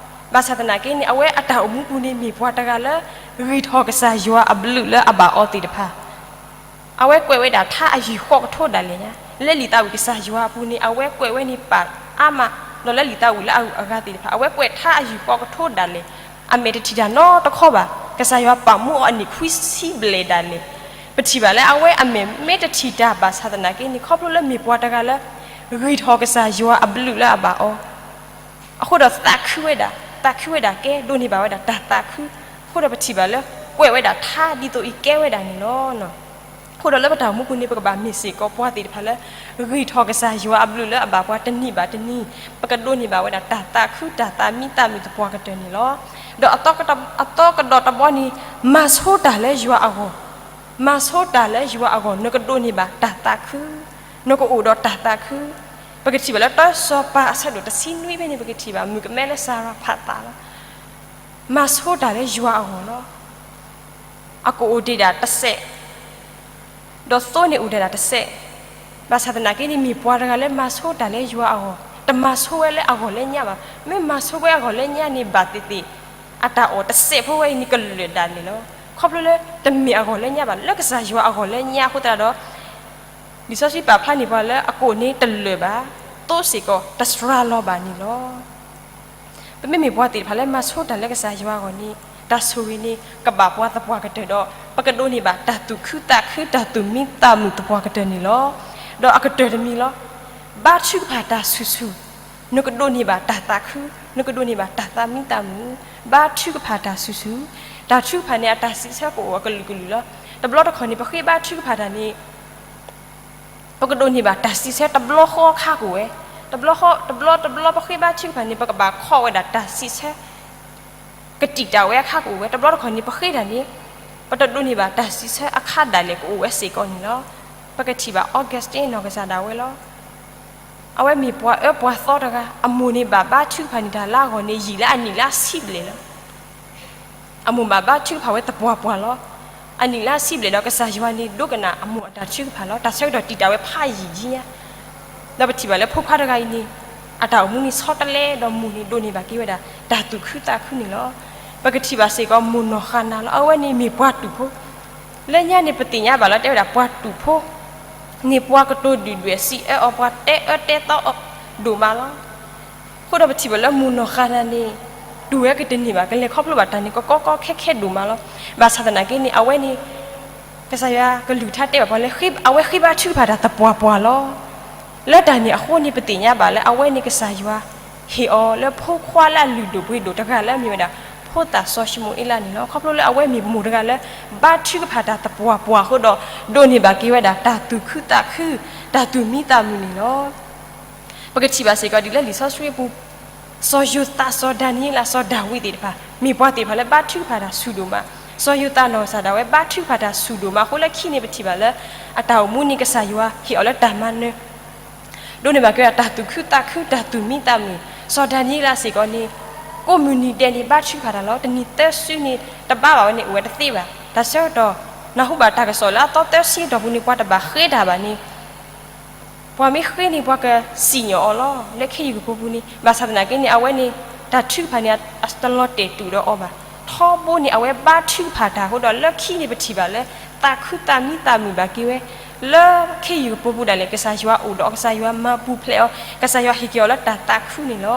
ဘၣ်ဆၣ်သနာ်က့န့ၣ် အဝဲအတၢ်အိၣ်မူပူၤန့ၣ် မ့ၢ်ပှၤတဂၤလၢ ဂံၢ်ထီၣ်ကစၢ်ယွၤအဘျုးလၢအဘၣ်အီၤသ့ၣ်တဖၣ် အဝဲကွဲးဝဲဒၣ်ထါအယုၢ်ဃီကထိဒၣ်လဲာ်ညါ, လၢလံာ်သးဝံၣ်ကစၢ်ယွၤအပူၤန့ၣ် အဝဲကွဲးဝဲန့ၣ်ပာ်အါမး, ဒီးလၢလံာ်သးဝံၣ်လၢအဂုၤအဂၤသ့ၣ်တဖၣ် အဝဲကွဲးထါအယုၢ်ဃီကထိဒၣ်လဲာ်, အမဲာ်တထံၣ်တၢ်နီတခီဘၣ်, ကစၢ်ယွၤပာ်မူအီၤအနံၣ်ခွံဆံဘျဲၣ်ဒၣ်လဲာ်, ပထံၣ်ဘၣ်လၢအဝဲအမဲာ်မ့ၢ်တထံၣ်တၢ်ဘၣ်ဆၣ်သနာ်က့န့ၣ် ခီဖျိလၢမ့ၢ်ပှၤတဂၤလၢ ဂံၢ်ထီၣ်ကစၢ်ယွၤအဘျုးလၢအဘၣ်အီၤ အဃိဒီးသးခုဝဲဒၣ်, သးခုဝဲဒၣ်ကဲ ဒိးန့ၢ်ဘၣ်ဝဲဒၣ်တၢ်သးခု, အဃိဒီးပထံၣ်ဘၣ်လၢ ကွဲးဝဲဒၣ်ထါဒ်သိးအံၤကဲဝဲဒၣ်န့ၣ်လီၤ. အဃိဒီးလၢပတၢ်အိၣ်မူပူၤန့ၣ် ပကဘၣ်မ့ၢ်စ့ၢ်ကီးပှၤသ့ၣ်တဖၣ်လၢ ဂံၢ်ထီၣ်ကစၢ်ယွၤအဘျုးလၢအဘၣ်ပှၤတနံၤဘၣ်တနံၤ, ပကဒိးန့ၢ်ဘၣ်ဝဲဒၣ်တၢ်သးခုတၢ်သးမံသးမုာ်သပှၢ်ကတၢၢ်န့ၣ်လီၤ. ဒီးအသီကဒီးတဘီန့ၣ် မၤဆိတၢ်လၢယွၤအဂီၢ်, မၤဆိတၢ်လၢယွၤအဂီၢ် နကဒိးန့ၢ်ဘၣ်တၢ်သးခု, နကအိၣ်ဒီးတၢ်သးခု, ပကထံၣ်ဘၣ်လၢတၢ်စီၤပၤအဆၢဒိၣ်တဆံနွံဖဲန့ၣ် ပကထံၣ်ဘၣ် မုၣ်ကမဲလၢစၤရၤဖးသးလီၤ. မၤဆိတၢ်လၢယွၤအဂီၢ်လီၤ. အကအိၣ်တ့ၢ်ဒၣ်တစဲး, ဒီးသိန့ၣ်အိၣ်တ့ၢ်ဒၣ်တစဲး, ဘၣ်ဆၣ်သနာ်က့န့ၣ် မ့ၢ်ပှၤတဂၤလၢမၤဆိတၢ်လၢယွၤအဂီၢ်, တမၤဆိဝဲလၢအဂီၢ်လၢညါဘၣ်. မ့ၢ်မၤဆိဝဲအဂီၢ်လၢညါန့ၣ် ဘၣ်သ့ၣ်သ့ၣ် အတၢ်အီၣ်တစဲးဖိဝဲအံၤန့ၣ် ကလၢာ်ဒၣ်လဲာ်လီၤ. ခီဖျိလၢတမ့ၢ်အဂီၢ်လၢညါဘၣ်, လၢကစၢ်ယွၤအဂီၢ်လၢညါအဃိသတးဒီး လံာ်စီဆှံပာ်ဖျါန့ၢ်ပှၤလၢအကအိၣ်န့ၣ်တလၢာ်ဘၣ်, သိစ့ၢ်ကီးတစှၤလီၤဘၣ်န့ၣ်လီၤ. ပမ့မ့ၢ်ပှၤသ့ၣ်တဖၣ်လၢမၤဆိတၢ်လၢကစၢ်ယွၤအဂီၢ်န့ၣ် တၢ်ဆိၣ်ဂ့ၤန့ၣ် ကဘၣ်ပှၤသပှၢ်ကတၢၢ်ဒီး ပကဒိးန့ၢ်ဘၣ်တၢ်သူၣ်ခုသးခု တၢ်သူၣ်မံသးမုာ်သပှၢ်ကတၢၢ်န့ၣ်လီၤ. ဒီးအကတၢၢ်တမံၤလီၤ. ဘါထုကဖၣ်တၢ်ဆူၣ်ဆူၣ်, နကဒိးန့ၢ်ဘၣ်တၢ်သးခု, နကဒိးန့ၢ်ဘၣ်တၢ်သးမံသးမုာ်, ဘါထုကဖၣ်တၢ်ဆူၣ်ဆူၣ်, တၢ်ထုကဖၣ်န့ၣ် အတၢ်စံးဆၢကအိၣ်အကလုာ်ကလုာ်လီၤ. တဘျီတခီၣ်န့ၣ် ပဃ့ဘါထုကဖၣ်တၢ်န့ၣ် ပကဒိးန့ၢ်ဘၣ်တၢ်စံးဆၢတဘျီဃီခါကအိၣ်ဝဲ, တဘျီဃီ တဘျီတဘျီပဃ့ဘါထုကဖၣ်န့ၣ် ပကဘၣ်ခိးဝဲဒၣ်တၢ်စံးဆၢ ကတံာ်တာ်ဝဲအခါကအိၣ်ဝဲ, တဘျီတခီၣ်န့ၣ် ပဃ့တၢ်န့ၣ် ပတဒိးန့ၢ်ဘၣ်တၢ်စံးဆၢအခါဒၣ်လဲာ်ကအိၣ်ဝဲစ့ၢ်ကီးန့ၣ်လီၤ. ပကထံၣ်ဘၣ် Augustine နီၢ်ကစၢ်ဒၣ်ဝဲလီၤ. အဝဲမ့ၢ်ပှၤအၢပှၤသီတဂၤ, အမိၢ်န့ၣ်ဘၣ်ဘါထုကဖၣ်န့ၢ်တၢ်လၢအဂီၢ်န့ၣ် ယံာ်လၢအနံၣ်လၢအဆံဘျဲၣ်လီၤ. အမိၢ်ဘၣ်ဘါထုကဖၣ်ဝဲသပှၢ်ပှၢ်လီၤ. အနံၣ်လၢအဆံဘျဲၣ်ဒီး ကစၢ်ယွၤန့ၣ် ဒိကနၣ်အမိၢ်အတၢ်ထုကဖၣ်လီၤ. တၢ်ဆၢကတီၢ်တံာ်တာ်ဝဲဖးယံာ်ယံာ်ညါ ဒီးပထံၣ်ဘၣ်လၢဖိခွါတဂၤအံၤန့ၣ် အတၢ်အိၣ်မူန့ၣ်ဆီတလဲဒီးမိၢ်န့ၣ်ဒိးန့ၢ်ဘၣ်က့ၤဝဲဒၣ် တၢ်သူၣ်ခုသးခုန့ၣ်လီၤ. ပကထံၣ်ဘၣ်စ့ၢ်ကီးမိၢ်နီၢ်ဃၤနၤလီၤ. အဝဲန့ၣ်မ့ၢ်ပှၤတူာ်ဖိ လၢညါန့ၣ် ပသ့ၣ်ညါဘၣ်လၢတဲဝဲဒၣ်ပှၤတူာ်ဖိ န့ၣ်ပှၤကတိၤဒုၣ်ဒွဲၣ်စံးအၢအီၤ ပှၤတဲအၢတဲသီအီၤဒိၣ်မးလီၤ. အဃိဒီးပထံၣ်ဘၣ်လၢမိၢ်နီၢ်ဃၤနၤန့ၣ် တူၢ်ဝဲကတန့ၢ်ဘၣ် ကလဲၤခီဖျိဘၣ်တၢ်န့ၣ်ကကီကီခဲခဲဒိၣ်မးလီၤ. ဘၣ်ဆၣ်သနာ်က့န့ၣ် အဝဲန့ၣ် ကစၢ်ယွၤကလုၢ်ကထါတဲဘၣ်ပှၤလၢ အဝဲဃ့ဘါထုကဖၣ်တၢ်သပှၢ်ပှၢ်လီၤ. လၢတၢ်န့ၣ်အဃိန့ၣ် ပသ့ၣ်ညါဘၣ်လၢအဝဲန့ၣ်ကစၢ်ယွၤ ဟ့ၣ်အီၤလၢဖိခွါလၢအလုၢ်ဒိၣ်ပှ့ၤဒိၣ်တဂၤလၢအမ့ၢ်ဝဲဒၣ် ဖိသၣ်စီၤၡမူၤအ့လးန့ၣ်လီၤ. ခီဖျိလၢအဝဲမ့ၢ်မိၢ်တဂၤလၢ ဘါထုကဖၣ်တၢ်သပှၢ်ပှၢ်အဃိဒီး ဒိးန့ၢ်ဘၣ်က့ၤဝဲဒၣ်တၢ်သူၣ်ခုသးခု တၢ်သူၣ်မံသးမုာ်န့ၣ်လီၤ. ပကထံၣ်ဘၣ်စ့ၢ်ကီးဒ်လၢလံာ်စီဆှံအပူၤ စီၤယိၤသး စီၤဒၤနံးယ့လး စီၤဒၤဝံးသ့ၣ်တဖၣ် မ့ၢ်ပှၤသ့ၣ်တဖၣ်လၢဘါထုကဖၣ်တၢ် ဆူၣ်ဒိၣ်မး. စီၤယိၤသးနီၢ်ကစၢ်ဒၣ်ဝဲ ဘါထုကဖၣ်တၢ်ဆူၣ်ဒိၣ်မးအဃိ လၢခံန့ၣ်ပထံၣ်ဘၣ်လၢ အတၢ်အိၣ်မူန့ၣ် ကစၢ်ယွၤဟ့ၣ်အီၤလၢတၢ်မၤနၢၤ ဒိးန့ၢ်ဘၣ်က့ၤဝဲဒၣ်တၢ်သူၣ်ခုသးခု တၢ်သူၣ်မံသးမုာ်. စီၤဒၤနံးယ့လးစ့ၢ်ကီးန့ၣ် ကိးမုၢ်နံၤဒဲးန့ၣ် ဘါထုကဖၣ်တၢ်လီၤ. တနံၤသၢစုန့ၣ် တဘါဘၣ်ဝဲန့ၣ် အိၣ်ဝဲတသ့ဘၣ်. တၢ်ဆၢကတီၢ် နၢ်ဟူဘၣ်တၢ်ကစီၣ်လၢအသီသၢဆံအတီၢ်ပူၤန့ၣ် ပှၤတဘၣ်ဃ့တၢ်ဘၣ်န့ၣ် ပှၤမ့ၢ်ဃ့န့ၣ် ပှၤကစံၣ်ညီၣ်အီၤလီၤ လၢခ့ယုၢ်ကပူၤပူၤန့ၣ်. ဘၣ်ဆၣ်သနာ်က့န့ၣ် အဝဲန့ၣ် တၢ်ထုကဖၣ်န့ၣ် အတလီၤတဲာ်တူာ်ဒီးအီၤဘၣ်. ထီဘိန့ၣ် အဝဲဘါထုကဖၣ်တၢ်အဃိဒီး လၢခံန့ၣ်ပထံၣ်ဘၣ်လၢ သးခုသးမံသးမုာ်ဘၣ်က့ၤဝဲ လၢခ့ယုၢ်ကပူၤပူၤဒၣ်လဲာ် ကစၢ်ယွၤအိၣ်ဒီးအီၤ ကစၢ်ယွၤမၤပူၤဖျဲးအီၤ ကစၢ်ယွၤဟ့ၣ်က့ၤအီၤလၢတၢ်သးခုန့ၣ်လီၤ.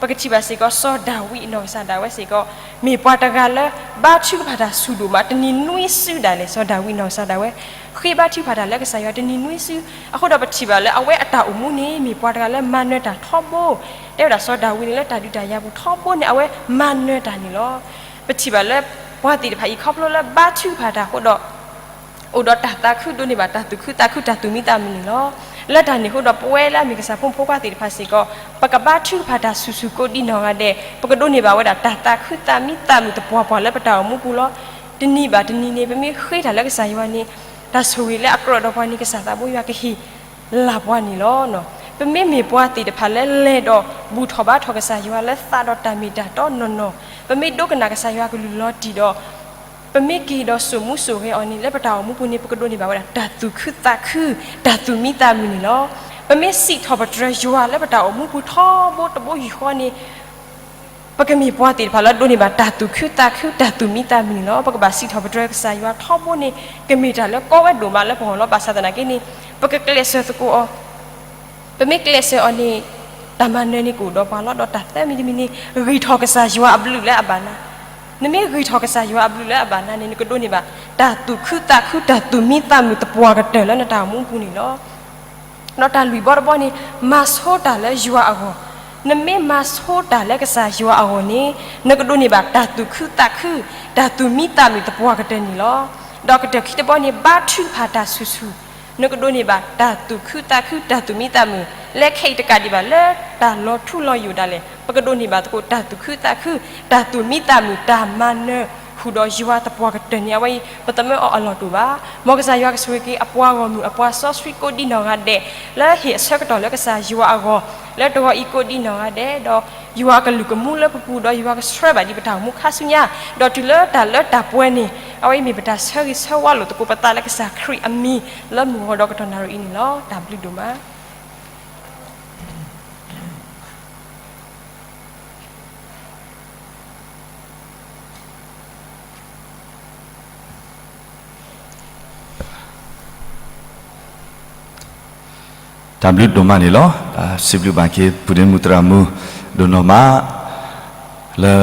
ပကထံၣ်ဘၣ်စ့ၢ်ကီး စီၤဒၤဝံးနီၢ်ကစၢ်ဒၣ်ဝဲစ့ၢ်ကီး မ့ၢ်ပှၤတဂၤလၢ ဘါထုကဖၣ်တၢ်ဆူၣ်ဒိၣ်မး တနံၤနွံစုဒၣ်လဲာ် စီၤဒၤဝံးနီၢ်ကစၢ်ဒၣ်ဝဲ ဃ့ဘါထုကဖၣ်တၢ်လၢကစၢ်ယွၤတနံၤနွံစု. အဃိဒီးပထံၣ်ဘၣ်လၢအဝဲအတၢ်အိၣ်မူန့ၣ် မ့ၢ်ပှၤတဂၤလၢမၤနၢၤတၢ်ထီဘိ တဲဝဲဒၣ်စီၤဒၤဝံးန့ၣ်လၢတၢ်ဒုးတၢ်ယၤပူၤထီဘိန့ၣ် အဝဲမၤနၢၤတၢ်န့ၣ်လီၤ. ပထံၣ်ဘၣ်လၢ ပှၤသ့ၣ်တဖၣ်အံၤ ခီဖျိလၢဘါထုကဖၣ်တၢ်အဃိဒီး အိၣ်ဒီးတၢ်သးခု ဒိးန့ၢ်ဘၣ်တၢ်သူၣ်ခုသးခု တၢ်သူၣ်မံသးမုာ်န့ၣ်လီၤ. လၢတၢ်န့ၣ်အဃိဒီး ပဝဲလၢအမ့ၢ်ကစၢ်ဖိမုၣ်ဖိခွါသ့ၣ်တဖၣ်စ့ၢ်ကီး ပကဘါထုကဖၣ်တၢ်ဆူၣ်ဆူၣ်ကိးဒံနီၢ်ဂၤဒဲး ပကဒိးန့ၢ်ဘၣ်ဝဲဒၣ်တၢ်သးခုသးမံသးမုာ်သပှၢ်ပှၢ်လၢပတၢ်အိၣ်မူပူၤလီၤ. တနံၤဘၣ်တနံၤန့ၣ် ပမ့ၢ်ဃ့တၢ်လၢကစၢ်ယွၤန့ၣ် တၢ်ဆိၣ်ဂ့ၤလၢအကြၢးဒီးပှၤန့ၣ် ကစၢ်သးဘိယွၤကဟ့ၣ်လၢပှၤန့ၣ်လီၤ. ပမ့မ့ၢ်ပှၤသ့ၣ်တဖၣ်လၢလဲၤဒီးဘူၣ်ထီၣ်ဘါထီၣ်ကစၢ်ယွၤလၢသးဒီးတၢ်မ့ၢ်တၢ်တီနီၢ်နီၢ်, ပမ့ၢ်ဒိကနၣ်ကစၢ်ယွၤကလုၢ်လီၤတံၢ်ဒီး ပမ့ၢ်က့ၤဒီးစိာ်မူစိာ်ဂဲၤအီၤန့ၣ် လၢပတၢ်အိၣ်မူပူၤန့ၣ် ပကဒိးန့ၢ်ဘၣ်ဝဲဒၣ်တၢ်သူၣ်ခုသးခု တၢ်သူၣ်မံသးမုာ်န့ၣ်လီၤ. ပမ့ၢ်စံးထီၣ်ပတြၢၤယွၤလၢပတၢ်အိၣ်မူပူၤထီဘိတဘိယူၢ်ဃီန့ၣ် ပကမ့ၢ်ပှၤသ့ၣ်တဖၣ်လၢဒိးန့ၢ်ဘၣ်တၢ်သူၣ်ခုသးခု တၢ်သူၣ်မံသးမုာ်န့ၣ်လီၤ. ပကဘၣ်စံးထီၣ်ပတြၢၤကစၢ်ယွၤထီဘိန့ၣ် ကမ့ၢ်တၢ်လၢကီဝဲဒိၣ်မးလၢပဂီၢ်လီၤ. ဘၣ်ဆၣ်သနာ်က့န့ၣ် ပကကျဲးစၢးသကိးအီၤ ပမ့ၢ်ကျဲးစၢးအီၤန့ၣ် တၢ်မၤနၢၤန့ၣ်ကအိၣ်ဒီးပှၤလီၤ. ဒီးတၢ်သၢမံၤတမံၤန့ၣ် ဂံၢ်ထီၣ်ကစၢ်ယွၤအဘျုးလၢအဘၣ်နၤ, နမ့ၢ်ဂံၢ်ထီၣ်ကစၢ်ယွၤအဘျုးလၢအဘၣ်နၤန့ၣ် နကဒိးန့ၢ်ဘၣ် တၢ်သူၣ်ခုသးခု တၢ်သူၣ်မံသးမုာ်သပှၢ်ကတၢၢ်လၢနတၢ်အိၣ်မူပူၤန့ၣ်လီၤ. ဒီးတၢ်လွံၢ်ဘီတဘီန့ၣ် မၤဆိတၢ်လၢယွၤအဂီၢ်, နမ့ၢ်မၤဆိတၢ်လၢကစၢ်ယွၤအဂီၢ်န့ၣ် နကဒိးန့ၢ်ဘၣ်တၢ်သူၣ်ခုသးခု တၢ်သူၣ်မံသးမုာ်သပှၢ်ကတၢၢ်န့ၣ်လီၤ. ဒီးကတၢၢ်ခံတဘီန့ၣ် ဘါထုကဖၣ်တၢ်ဆူၣ်ဆူၣ်, နကဒိးန့ၢ်ဘၣ်တၢ်သူၣ်ခုသးခု တၢ်သူၣ်မံသးမုာ်, လၢခဲအံၤတကးဒံးဘၣ်လၢတၢ်လီၤထူလီၤယိာ်ဒၣ်လဲာ် ပကဒိးန့ၢ်ဘၣ်သကိးတၢ်သူၣ်ခုသးခု တၢ်သူၣ်မံသးမုာ် တၢ်မၤနၢၤ ဃုာ်ဒီးယွၤသပှၢ်ကတၢၢ်န့ၣ် အဝဲအံၤ ပသမၢအီၤအလီၢ်တအိၣ်ဘၣ်. မ်ကစၢ်ယွၤကဆိၣ်ဂ့ၤက့ၤ အပှၤဂီၢ်မုၢ် အပှၤစီဆှံကိးဒံနီၢ်ဂၤဒဲး လၢဟ့ၣ်အဆၢကတီၢ်လၢကစၢ်ယွၤအဂီၢ် လၢတဂီၤအံၤကိးဒံနီၢ်ဂၤဒဲး, ဒီးယွၤအကလုၢ်ကမူလၢပပူၤ ဒီးယွၤကဆှၢဘၣ်ဒံးပတၢ်အိၣ်မူခါဆူညါ, ဒီးတုၤလၢတၢ်လၢတၢ်ပှဲၤန့ၣ် အဝဲအံၤမ့ၢ်ပတၢ်ဆၢဂ့ၤဆၢဝါလိာ်သကိးပသးလၢကစၢ်ခရံာ်အမံၤ လၢမုၢ်ဂီၤဒီးကတီၢ်နၣ်ရံၣ်အံၤန့ၣ်လီၤ. တၢ်ဘျုးဒိၣ်မး. တၢ်ဘျုးဒိၣ်မးန့ၣ်လီၤ. စံးဘျုးဘၣ်က့ၤပုၢ်ဒ့မုၣ်သရၣ်မုၣ်ဒိၣ်နီၢ်မး လၢ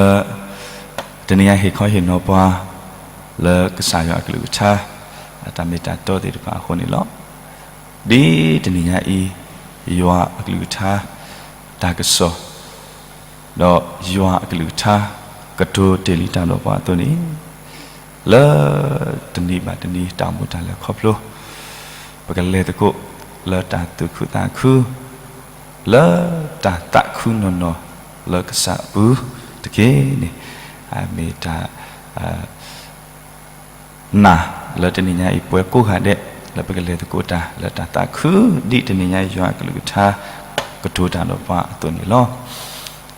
တနံၤညါဟ့ၣ်ခီဟ့ၣ်နီၤပှၤ လၢကစၢ်ယွၤအကလုၢ်ကထါ အတၢ်မ့ၢ်တၢ်တီသ့ၣ်တဖၣ်အဃိန့ၣ်လီၤ. ဒ်တနံၤညါအံၤ ယွၤအကလုၢ်ကထါ တၢ်ကစီၣ် ဒီးယွၤအကလုၢ်ကထါ ကတိၤတ့ၢ်လံတၢ်ဒီးပှၤအသိးန့ၣ် လၢတနံၤဘၣ်တနံၤ တၢ်အိၣ်မူတၢ်လဲၤခီဖျိ ပကလဲၤသကိးလၢတၢ်သူၣ်ခုသးခု လၢတၢ်သးခုနီၢ်နီၢ်လၢကစၢ်အပူၤတက့ၢ်န့ၣ် အမ့ၢ်တၢ် နာ်လၢတနံၤညါအံၤ ပဝဲကိးဂၤဒဲး လၢပကလဲၤသကိးတၢ်လၢတၢ်သးခု ဒ်တနံၤညါအံၤယွၤအကလုၢ်ကထါ ကတိၤတၢ်ဒီးပှၤအသိးန့ၣ်လီၤ.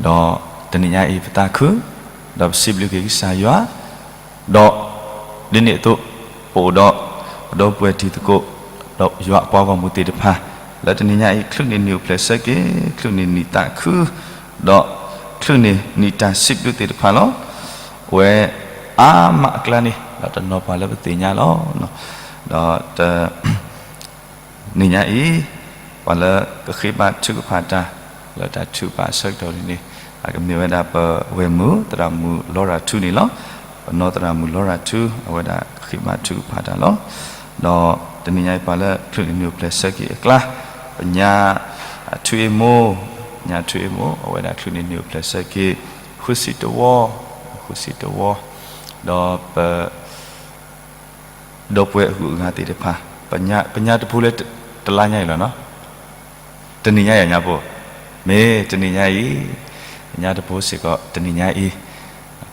ဒီးတနံၤညါအံၤပသးခု ဒီးပစံးဘျုးက့ၤကစၢ်ယွၤ ဒီးဒ်န့ၣ်အသိး ပအိၣ်ဒီး ပဒီပုၢ်ဝဲၢ်တံၤသကိး ဒီးယွၤအပှၤဂီၢ်မုၢ်သ့ၣ်တဖၣ် လၢတနံၤညါအံၤ ချုးန့ၢ်နံၣ်အိၣ်ဖျဲၣ်ဆၢက့ၤ ချုးန့ၢ်နံၣ်သးခု ဒီးချုးန့ၢ်နံၣ်တၢ်စံးဘျုးသ့ၣ်တဖၣ်လီၤ. အဝဲအါမးအကျါန့ၣ် ဒီးတနီၤပှၤလၢပသ့ၣ်ညါလီၤ. ဒီးတ နံၤညါအံၤ ပှၤလၢကဃ့ဘါထုကဖၣ်တၢ် လၢတၢ်ထုကဖၣ်အဆၢကတီၢ်န့ၣ် အကမ့ၢ်ဝဲဒၣ်ပဝဲၢ်မုၣ်သရၣ်မုၣ်လီရၤထူန့ၣ်လီၤ. ပနီၢ်သရၣ်မုၣ်လီရၤထူ အဝဲဒၣ်ကဃ့ဘါထုကဖၣ်တၢ်လီၤ. ဒီးတနံၤညါအံၤ ပှၤလၢချုးန့ၢ်နံၣ်အိၣ်ဖျဲၣ်ဆၢက့ၤအကျါ ပညါ အထူအ့မိၢ် ညါထွ့အ့ၣ်မိၣ် အဝဲဒၣ်ချုးန့ၢ်နံၣ်အိၣ်ဖျဲၣ်ဆၢက့ၤ ဃုဆံတဝီ, ဃုဆံတဝီ, ဒီးပ ဒီပုၢ်ဝဲၢ်အဂုၤအဂၤသ့ၣ်တဖၣ် ပညါ ပညါတဖိလၢတလါညါအံၤလီၤနီၤ, တနံၤညါအံၤညါဖိ, မ့ၢ်တနံၤညါအံၤ, ပညါတဖိစ့ၢ်ကီး တနံၤညါအံၤ,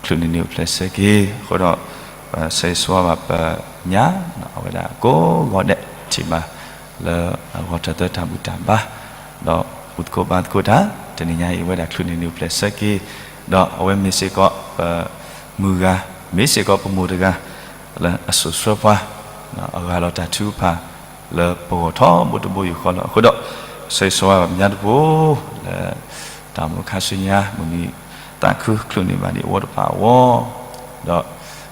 ချုးန့ၢ်နံၣ်အိၣ်ဖျဲၣ်ဆၢက့ၤ, အဃိဒီး ပဆၢဂ့ၤဆၢဝါဘၣ်ပညါ, အဝဲဒၣ်ကိးဂီၤဒဲး ထံၣ်ဘၣ်လၢအဂီၢ်ထၢၣ်သၢတၢ်ဘူၣ်တၢ်ဘါ, ဒီးဘူၣ်သကိးဘါသကိးတၢ်, တနံၤညါအံၤ အဝဲဒၣ်ချုးန့ၢ်နံၣ်အိၣ်ဖျဲၣ်ဆၢက့ၤ, ဒီးအဝဲမ့ၢ်စ့ၢ်ကီးပမုၢ်ဂၤ, မ့ၢ်စ့ၢ်ကီးပမိၢ်တဂၤ, လၢအစိာ်ဆှၢပှၤ, အဂၤလီၤတၢ်ထုကဖၣ် လၢပဂီၢ်ထီဘိတဘိယူၢ်ဃီလီၤ. အဃိဒီး ဆၢဂ့ၤဆၢဝါဘၣ်ပညါတဖိ, လၢ တၢ်မုၢ်ခါဆူညါ မုၢ်နံၤသးခုချုးန့ၢ်ဘၣ်ဒံးအဝီတဖၣ်အဂီၢ်, ဒီး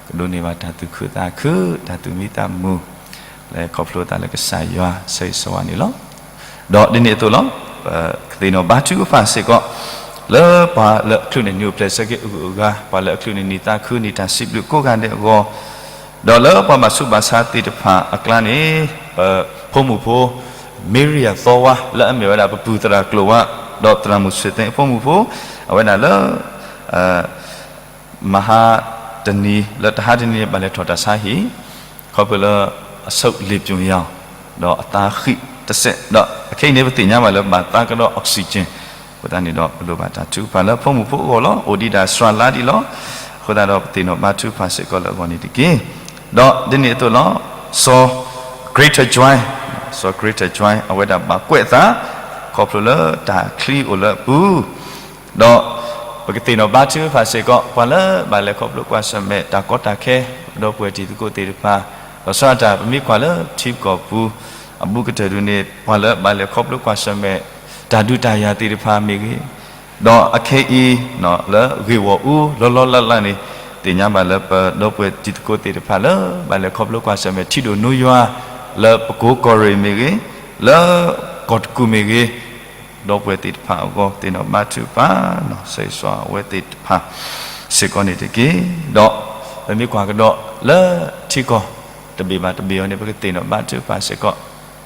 ကဒိးန့ၢ်ဘၣ်တၢ်သူၣ်ခုသးခု, တၢ်သူၣ်မံသးမုာ်, လၢခီဖျိသးလၢကစၢ်ယွၤ ဆၢဂ့ၤဆၢဝါန့ၣ်လီၤ. ဒီးဒ်န့ၣ်အသိးလီၤ, ပကသ့ၣ်နီၣ်ဘါထုကဖၣ်စ့ၢ်ကီး, လၢပှၤလၢအချုးန့ၢ်နံၣ်အိၣ်ဖျဲၣ်ဆၢက့ၤအဂုၤအဂၤ, ပှၤလၢအချုးန့ၢ်နံၣ်သးခု နံၣ်တၢ်စံးဘျုးကိးဂၤဒဲးအဂီၢ်, ဒီးလၢပှၤဘၣ်ဆူးဘၣ်ဆါသ့ၣ်တဖၣ်အကျါန့ၣ်, ပဖိမုၣ်ဖိ, မ့ရံယၤသီဝါ လၢအမ့ၢ်ဝဲဒၣ်ပပုၢ်သရၣ်ကျိၤဝါ, ဒီးသရၣ်မုၣ်ဆံးသ့အဖိမုၣ်ဖိ, အဝဲဒၣ်လၢ မဟါတနံၤ လၢတဟါတနံၤန့ၣ် ဘၣ်လဲၤထီၣ်တၢ်ဆါဟံၣ်, ခီဖျိလၢအဆုတ်လေပြွန်ရောင်, ဒီးအသးဃံးတစဲး, ဒီးအခဲအံၤန့ၣ် ပသ့ၣ်ညါဘၣ်လၢဘၣ်သးကဒီး oxygen, အဃိသတးန့ၣ်ဒီး ပလိၣ်ဘၣ်တၢ်ထုကဖၣ်လၢအဖိမုၣ်ဖိအဂီၢ်လီၤ. အိၣ်ဒံးဒၣ်စှၤလါဒံးလီၤ. အဃိသတးဒီး ပသ့ၣ်နီၣ်ဘါထုကဖၣ်စ့ၢ်ကီးလၢအဂီၢ်န့ၣ်တက့ၢ်. ဒီးဒ်န့ၣ်အသိးလီၤ, စီၤ Greater Joy, စီၤ Greater Joy အဝဲဒၣ်ဘၣ်ကွဲးအသး ခီဖျိလၢတၢ်ချံအိၣ်လၢအပူၤ, ဒီးပကသ့ၣ်နီၣ်ဘါထုကဖၣ်စ့ၢ်ကီး ပှၤလၢဘၣ်လဲၤခီဖျိကွၢ်ဆၢၣ်မဲာ်တၢ်ကီတၢ်ခဲ, ဒီပုၢ်ဝဲၢ်တံၤသကိးသ့ၣ်တဖၣ်, ဒီးဆီဒၣ်တၢ် ပမ့ၢ်ကွၢ်လၢထံကီၢ်ပူၤ အဘူးကတၢၢ်ဒုန့ၣ် ပှၤလၢဘၣ်လဲၤခီဖျိကွၢ်ဆၢၣ်မဲာ် တၢ်ဒုးတၢ်ယၤသ့ၣ်တဖၣ်မ့ၢ်ဂ့ၤ, ဒီးအခဲအံၤ လၢဂ့ၢ်ဂီၢ်အူလီၤလီၤလးလးန့ၣ် သ့ၣ်ညါဘၣ်လၢပဒီပုၢ်ဝဲၢ်တံၤသကိးသ့ၣ်တဖၣ်လၢ ဘၣ်လဲၤခီဖျိကွၢ်ဆၢၣ်မဲာ်ထံဒိၣ်နိယွၤ လၢပကိးကီၢ်ရ့ၣ်မ့ၢ်ဂ့ၤ, လၢကီၢ်တကူၣ်မ့ၢ်ဂ့ၤ, ဒီပုၢ်ဝဲၢ်သ့ၣ်တဖၣ်အဂီၢ် သ့ၣ်နီၣ်ဘါထုကဖၣ် ဆၢဂ့ၤဆၢဝါအဝဲသ့ၣ်တဖၣ်စ့ၢ်ကီးန့ၣ်တက့ၢ်. ဒီးပမ့ၢ်ကွၢ်ကဒီးလၢထံကီၢ်တဘ့ၣ်ဘၣ်တဘ့ၣ်အံၤန့ၣ် ပကသ့ၣ်နီၣ်ဘါထုကဖၣ်စ့ၢ်ကီး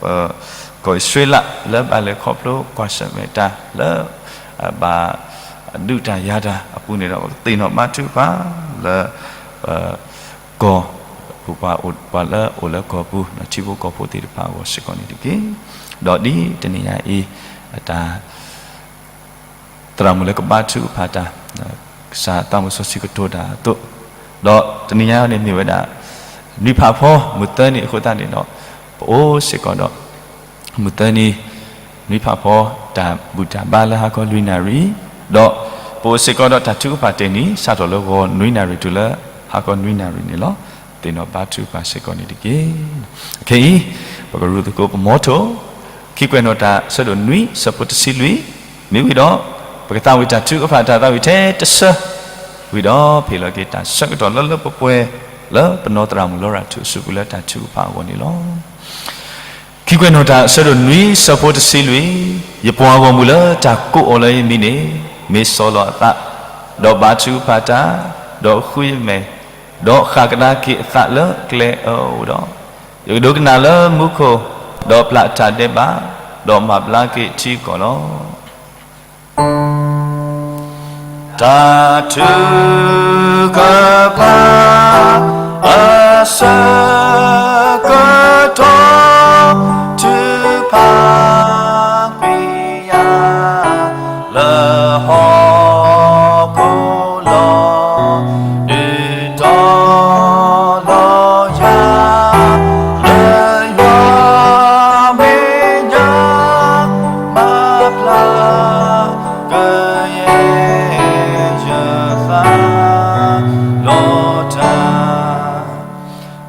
ပ ကီၢ်အံၣ်စရ့လး လၢဘၣ်လဲၤခီဖျိကွၢ်ဆၢၣ်မဲာ်တၢ်လၢ ဘၣ်ဒုးတၢ်ယၤတၢ်အပူၤန့ၣ်ဒီး ပကသ့ၣ်နီၣ်ဘါထုကဖၣ်လၢ ပ ကီၢ် ပှၤ ပှၤလၢအိၣ်လၢကီၢ်ပူၤ ထံဖိကီၢ်ဖိသ့ၣ်တဖၣ်အဂီၢ်စ့ၢ်ကီးန့ၣ်တက့ၢ်. ဒီးဒ်တနံၤညါအံၤ အတၢ် သရၣ်မုၣ်လၢကဘါထုကဖၣ်တၢ် ကစၢ်သးမုၣ်စီဆှံကတိၤတၢ်အသိး, ဒီးတနံၤညါအံၤန့ၣ်မ့ၢ်ဝဲဒၣ် နွံဖးဖီမုၢ်သၢနံၤအဃိသတးန့ၣ်ဒီး ပအိၣ်စ့ၢ်ကီးဒီး မုၢ်သၢနံၤ နွံဖးဖီ တၢ်ဘူၣ်တၢ်ဘါလၢဟါခီနွံနၣ်ရံၣ်, ဒီးပအိၣ်စ့ၢ်ကီးဒီးတၢ်ထုကဖၣ်တ့ၢ်နံၤ စးထီၣ်လၢဂီၤနွံနၣ်ရံၣ်တုၤလၢဟါခီနွံနၣ်ရံၣ်န့ၣ်လီၤ. သ့ၣ်နီၣ်ဘါထုကဖၣ်စ့ၢ်ကီးန့ၣ်တက့ၢ်. အခဲအံၤ ပကရူၢ်သကိးပမီထိၣ် ခံကွဲးနီၣ်တၢ်ဆၢဒိၣ်နွံဆၢဖိတဆံလွံၢ်, မ့ၢ်ဝံၤဒီး ပကသးဝံၣ်တၢ်ထုကဖၣ်တၢ်သးဝံၣ်ထဲတဆၢ, ဝံၤဒီးဖ့ၣ်လီၤက့ၤတၢ်ဆၢကတီၢ်လၢလၢပှဲၤပှဲၤ လၢပနီၢ်သရၣ်မုၣ်လီရၤထူၣ်အစုပူၤလၢတၢ်ထုကဖၣ်အဂီၢ်န့ၣ်လီၤ. ခံကွဲးနီၣ်တၢ်ဆၢဒိၣ်နွံဆၢဖိတဆံလွံၢ်, ယပှၤဂီၢ်မုၢ်လၢတၢ်ကိးအီၤလၢယမံၤန့ၣ် မ့ၢ်ဆီလီၤအသး, ဒီးဘါထုကဖၣ်တၢ်, ဒီးဃုယမဲာ်, ဒီးဃၣ်ကဒါက့ၤအသးလၢကျဲအအိၣ်ဒီး, ယကဒိကနၣ်လၢမူခိၣ်, ဒီးပျၢ်တၢ်ဒဲးဘး, ဒီးမၤဘျါက့ၤထံကီၢ်လီၤ. တၢ်ထုကဖၣ်အဆၢကတီၢ် ထုကဖၣ်ကွံာ်ယၤ လၢဟီၣ်ခိၣ်လီၤ. ဒုးတီၤလီၤယၤ လၢယွၤမဲာ်ညါ မၤဖျါ ကယဲၢ်ယသး လီၤတၢ်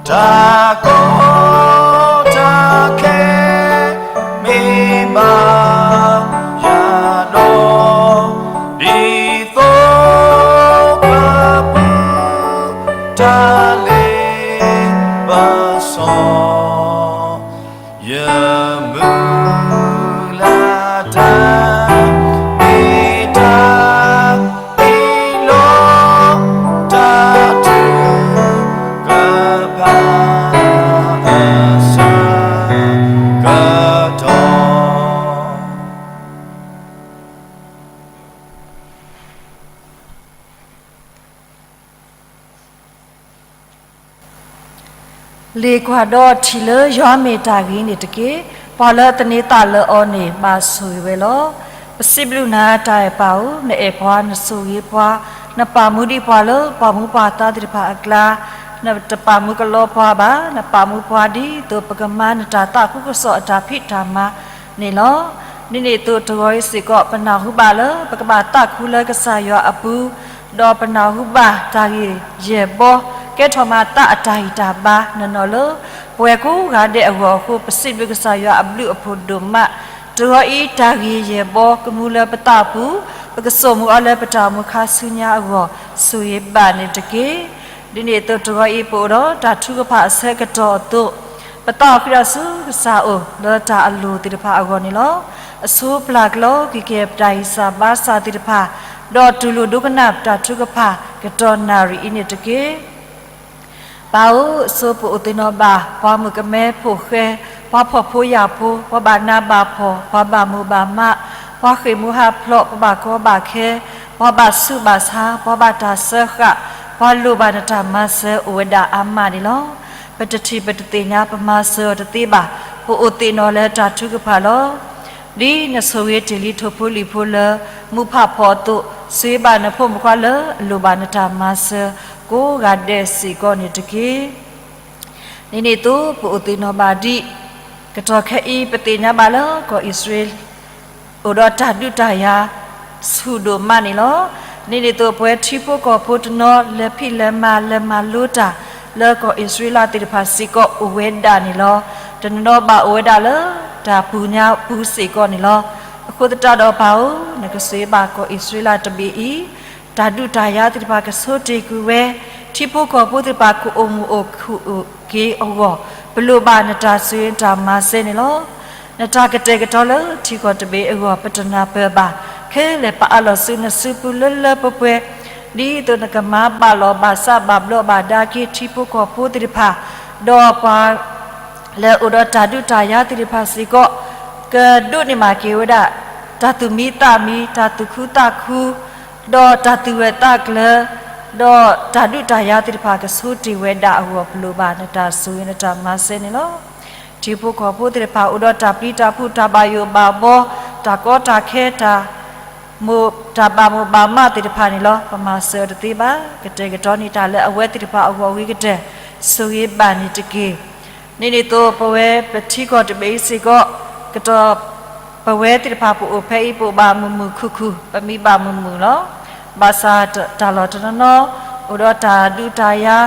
တၢ်ကီတၢ်ခဲ မ့ၢ်ဘၣ်ယၤဒီး ဒ်သိးကပူၤ တၢ်လ့ပစီ ယမုၢ်လၢ်တၢ် မ့ၢ်တၢ်အ့ၣ်လိာ် တၢ်ထုကဖၣ်အဆၢကတီၢ်. လ့ၣ်ကွၢ်ဒီးထံၣ်လၢယွၤမ့ၢ်တၢ်ဂ့ၤန့ၣ်တက့ၢ်. ပှၤလၢအသန့ၤသးလၢအီၤန့ၣ် ဘၣ်ဆိၣ်ဂ့ၤဝဲလီၤ. ပစံးဘျုးနၤတၢ်အဲၣ်ပၢ်ဧၢ, နအဲၣ်ပှၤ, နဆိၣ်ဂ့ၤပှၤ, နပာ်မူဒံးပှၤလၢပှၤမူပှၤသးသ့ၣ်တဖၣ်အကျါ, နတပာ်မူကလီပှၤဘၣ်, နပာ်မူပှၤဒ်သိးပကမၤနတၢ်သးခုကစီၣ်အတၢ်ဖံးတၢ်မၤန့ၣ်လီၤ. ဒ်န့ၣ်အသိးတဂီၤအံၤစ့ၢ်ကီး ပနၢ်ဟူဘၣ်လၢပကဘၣ်သးခုလၢကစၢ်ယွၤအပူၤ, ဒီးပနၢ်ဟူဘၣ်တၢ်ဂ့ၢ်ယဲၢ်ဘီ, ကဲထီၣ်မၤသးအတၢ်ဂံၢ်တၢ်ဘါနီၢ်နီၢ်လၢ ပဝဲကိးဂၤဒဲးအဂီၢ်အဃိ ပစံးဘျုးကစၢ်ယွၤအဘျုးအဖှိၣ်ဒိၣ်မး. တဂီၤအံၤတၢ်ဂ့ၢ်ယဲၢ်ဘီကမူလၢပသးပူၤ, ပကစိာ်မုာ်အီၤလၢပတၢ်အိၣ်မူခါဆူညါအဂီၢ် ဆိၣ်ဂ့ၤဘၣ်န့ၣ်တက့ၢ်. ဒ်န့ၣ်အသိးတဂီၤအံၤပအိၣ်ဒီးတၢ်ထုကဖၣ်အဆၢကတီၢ်အသိး, ပသးအိၣ်ဃုာ်ဒီးဆူကစၢ်အအိၣ်လၢတၢ်အလိၤသ့ၣ်တဖၣ်အဂီၢ်န့ၣ်လီၤ. အဆိပျၢ်ကလီက့ၤကဲပတၢ်ဂံၢ်စၢ်ဘါစၢ်သ့ၣ်တဖၣ်, ဒီးတူၢ်လိာ်ဒိကနၣ်ပတၢ်ထုကဖၣ်ကတီၢ်နၣ်ရံၣ်အံၤန့ၣ်တက့ၢ်. ပၢ်ဧၢ, အဆိပအိၣ်သ့ၣ်နီၣ်ဘၣ် ပှၤမုၣ်ကမဲဖိဃဲ, ပှၤဖှီၣ်ဖိယာ်ဖိ, ပှၤဘၣ်နးဘၣ်ဖှီၣ်, ပှၤဘၣ်မိၢ်ဘၣ်မး, ပှၤဃ့ၢ်မူဟးဖျိး, ပှၤဘၣ်ကီဘၣ်ခဲ, ပှၤဘၣ်ဆူးဘၣ်ဆါ, ပှၤဘၣ်တၢ်စၢဃာ်, ပှၤလိၣ်ဘၣ်နတၢ်မၤစၢၤအိၣ်ဝဲဒၣ်အါမးန့ၣ်လီၤ. ပတထံၣ်ပတသ့ၣ်ညါ ပမၤစၢၤအီၤတသ့ဘၣ်. ပအိၣ်သ့ၣ်နီၣ်လၢတၢ်ထုကဖၣ်လီၤ. ဒ်နဆိၣ်ဂ့ၤတ့ၢ်လံထိၣ်ဖိလံၣ်ဖိလၢမူးဖးဖီအသိး, ဆိၣ်ဂ့ၤဘၣ်နဖိမုၣ်ခွါလၢအလိၣ်ဘၣ်နတၢ်မၤစၢၤကိးဂၤဒဲးစ့ၢ်ကီးန့ၣ်တက့ၢ်. ဒ်န့ၣ်အသိးပအိၣ်သ့ၣ်နီၣ်ဘၣ်ဒံး, ကတီၢ်ခဲအံၤပသ့ၣ်ညါဘၣ်လၢကီၢ်အံၣ်စရ့လး အိၣ်ဒီးတၢ်ဒုးတၢ်ယၤဆူၣ်ဒိၣ်မးန့ၣ်လီၤ. ဒ်န့ၣ်အသိးပဝဲထံဖိကီၢ်ဖိတနီၤ လဲၤဖံးလဲၤမၤလဲၤမၤလိတၢ်လၢကီၢ်အံၣ်စရ့လးသ့ၣ်တဖၣ်စ့ၢ်ကီးအိၣ်ဝဲဒၣ်န့ၣ်လီၤ. တနီၤနီၤဘၣ်အိၣ်ဝဲဒၣ်လၢတၢ်ပူၤညါပူၤစ့ၢ်ကီးန့ၣ်လီၤ. အဃိသတးဒီးပၢ်ဧၢ, နကဆိၣ်ဂ့ၤဘၣ်ကီၢ်အံၣ်စရ့လးတဘ့ၣ်အံၤ, တၢ်ဒုးတၢ်ယၤသ့ၣ်တဖၣ်ကဆိတ့ၢ်ကွံာ်ဝဲ, ထံဖိကီၢ်ဖိသ့ၣ်တဖၣ်ကအိၣ်မုာ်အိၣ်ခုၣ်အိၣ်က့ၤအဂီၢ်, ပလိၣ်ဘၣ်နတၢ်ဆိၣ်ဂ့ၤနတၢ်မၤစၢၤန့ၣ်လီၤ. နတၢ်ကတဲာ်ကတီၤလၢထံကီၢ်တဘ့ၣ်အဂီၢ် ပတနၢ်ပၢၢ်ဘၣ်, ခဲလၢာ်ပအးလီၤဆူနစုပူၤလၢလၢပှဲၤပှဲၤ, ဒ်သိးနကမၤဘၣ်လီၤဘၣ်စးဘၣ်ဘျီးဘၣ်ဒါက့ၤထံဖိကီၢ်ဖိသ့ၣ်တဖၣ်, ဒီးပှၤ လၢအိၣ်ဒီးတၢ်ဒုးတၢ်ယၤသ့ၣ်တဖၣ်စ့ၢ်ကီး, ကဒိးန့ၢ်ဘၣ်က့ၤဝဲဒၣ် တၢ်သူၣ်မံသးမံ, တၢ်သူၣ်ခုသးခု, ဒီးတၢ်သူၣ်ဝဲသးကျၢၤ, ဒီးတၢ်ဒုးတၢ်ယၤသ့ၣ်တဖၣ်ကဆိတ့ၢ်ဝဲဒၣ်အဂီၢ် ပလိၣ်ဘၣ်နတၢ်ဆိၣ်ဂ့ၤနတၢ်မၤစၢၤန့ၣ်လီၤ. ထံဖိကီၢ်ဖိသ့ၣ်တဖၣ်အိၣ်ဒီးတၢ်ပျံၤတၢ်ဖုး တၢ်ဘၣ်ယိၣ်ဘၣ်ဘီ, တၢ်ကီတၢ်ခဲ တၢ် တၢ်ဘၣ်မိၢ်ဘၣ်မးသ့ၣ်တဖၣ်န့ၣ်လီၤ. ပမၤစၢၤအီၤတသ့ဘၣ်. ကတဲာ်ကတီၤန့ၢ်တၢ်လၢအဝဲသ့ၣ်တဖၣ်အဂီၢ်အဂ့ၤကတၢၢ်, ဆိၣ်ဂ့ၤဘၣ်န့ၣ်တက့ၢ်. ဒ်န့ၣ်အသိးပဝဲပထံကီၢ်တဘ့ၣ်အံၤစ့ၢ်ကီး, ကတီၢ် ပဝဲသ့ၣ်တဖၣ်ပအိၣ်ဖဲအံၤ ပအိၣ်ဘၣ်မုာ်မုာ်ခုၣ်ခုၣ်, ပမံဘၣ်မုာ်မုာ်လီၤ. ဘၣ်ဆၣ်တၢ်လီၢ်တနီၤနီၤ အိၣ်ဒီးတၢ်ဒုးတၢ်ယၤ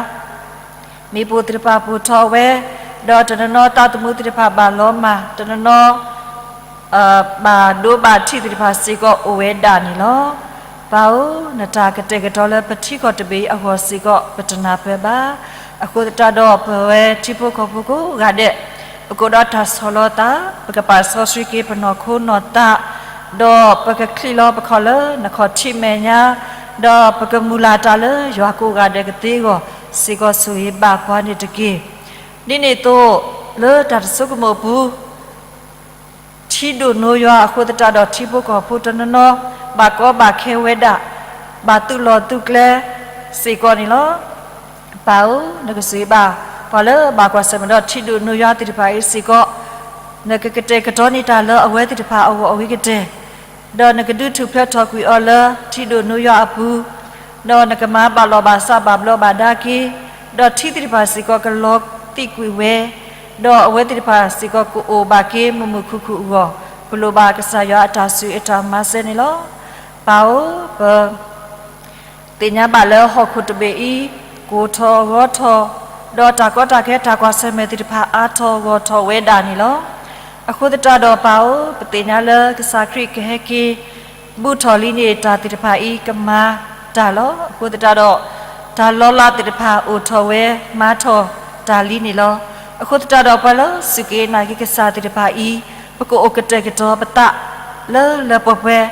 မ့ၢ်ပိၢ်သ့ၣ်တဖၣ်ပိၢ်ထီၣ်ဝဲ, ဒီးတနီၤနီၤသးသမူသ့ၣ်တဖၣ်ဘၣ်လီၤမၢ်, တနီၤနီၤ ဘၣ်ဒိဘၣ်ထံးသ့ၣ်တဖၣ်စ့ၢ်ကီးအိၣ်ဝဲဒၣ်န့ၣ်လီၤ. ပၢ်ဧၢ, နတၢ်ကတဲာ်ကတီၤလၢပထံကီၢ်တဘ့ၣ်အဂီၢ်စ့ၢ်ကီး ပတနၢ်ပၢၢ်ဘၣ်. အဃိသတးဒီးပဝဲထံဖိကီၢ်ဖိကိးဂၤဒဲး, ပကအိၣ်ဒီးတၢ်ဆီၣ်လီၤသး, ပကပာ်စီဆှံက့ၤပနီၢ်ခိနီၢ်သး, ဒီးပကချံးလီၤပခီၣ်လၢနခီၣ်ထံးမဲာ်ညါ, ဒီးပကမုၢ်လၢ်တၢ်လၢယွၤကိးဂၤဒဲးကသ့အဂီၢ်စ့ၢ်ကီး ဆိၣ်ဂ့ၤဘၣ်ပှၤန့ၣ်တက့ၢ်. ဒ်န့ၣ်အသိး လၢတၢ်တဆိကမိၣ်အပူၤ ထံဒိၣ်နိယွၤအဃိသတးဒီး ထံဖိကီၢ်ဖိတနီၤနီၤ ဘၣ်ကီဘၣ်ခဲဝဲဒၣ်, ဘၣ်သုးလီၢ်သုးကျဲစ့ၢ်ကီးန့ၣ်လီၤ. ပၢ်ဧၢ, နကဆိၣ်ဂ့ၤဘၣ် ပှၤလၢဘၣ်ကွၢ်ဆၢၣ်မဲာ်ဒီးထံဒိၣ်နိယွၤသ့ၣ်တဖၣ်အံၤစ့ၢ်ကီး, နကကတဲာ်ကတီၤန့ၢ်တၢ်လၢအဝဲသ့ၣ်တဖၣ်အဂီၢ်အဂ့ၤကတၢၢ်, ဒီးနကဒုးထူၣ်ဖျဲးထီၣ်ကွံာ်အီၤလၢထံဒိၣ်နိယွၤအပူၤ, ဒီးနကမၤဘၣ်လီၤဘၣ်စးဘၣ်ဘျီးဘၣ်ဒါက့ၤ, ဒီးထံသ့ၣ်တဖၣ်စ့ၢ်ကီးကလီၤသံးကွံာ်ဝဲ, ဒီးအဝဲသ့ၣ်တဖၣ်စ့ၢ်ကီးကအိၣ်ဘၣ်က့ၤမုာ်မုာ်ခုၣ်ခုၣ်အဂီၢ်, ပလိၣ်ဘၣ်ကစၢ်ယွၤအတၢ်ဆိၣ်ဂ့ၤအတၢ်မၤစၢၤန့ၣ်လီၤ. ပၢ်ဧၢ, ပ သ့ၣ်ညါဘၣ်လၢဟီၣ်ခိၣ်တဘ့ၣ်အံၤ ကိၢ်ထီၣ်ဂီၤထီၣ်, ဒီးတၢ်ကီတၢ်ခဲတၢ်ကွၢ်ဆၢၣ်မဲာ်သ့ၣ်တဖၣ်အါထီၣ်ဂီၤထီၣ်ဝဲဒၣ်န့ၣ်လီၤ. အဃိသတးဒီးပၢ်ဧၢ, ပသ့ၣ်ညါလၢကစၢ်ခရံာ်ကဟဲက့ၤ ဘူးထီၣ်လံန့ၣ် တၢ်သ့ၣ်တဖၣ်အံၤကမၤတၢ်လီၤ. အဃိသတးဒီး တၢ်လီၤလးသ့ၣ်တဖၣ်အိၣ်ထီၣ်ဝဲ မၤထီၣ်တၢ်လံန့ၣ်လီၤ. အဃိသတးဒီးပှၤလၢစူၢ်က့ၤနာ်က့ၤကစၢ်သ့ၣ်တဖၣ်အံၤ ပကအိၣ်ကတဲာ်ကတီၤပသး လၢလၢပှဲၤပှဲၤ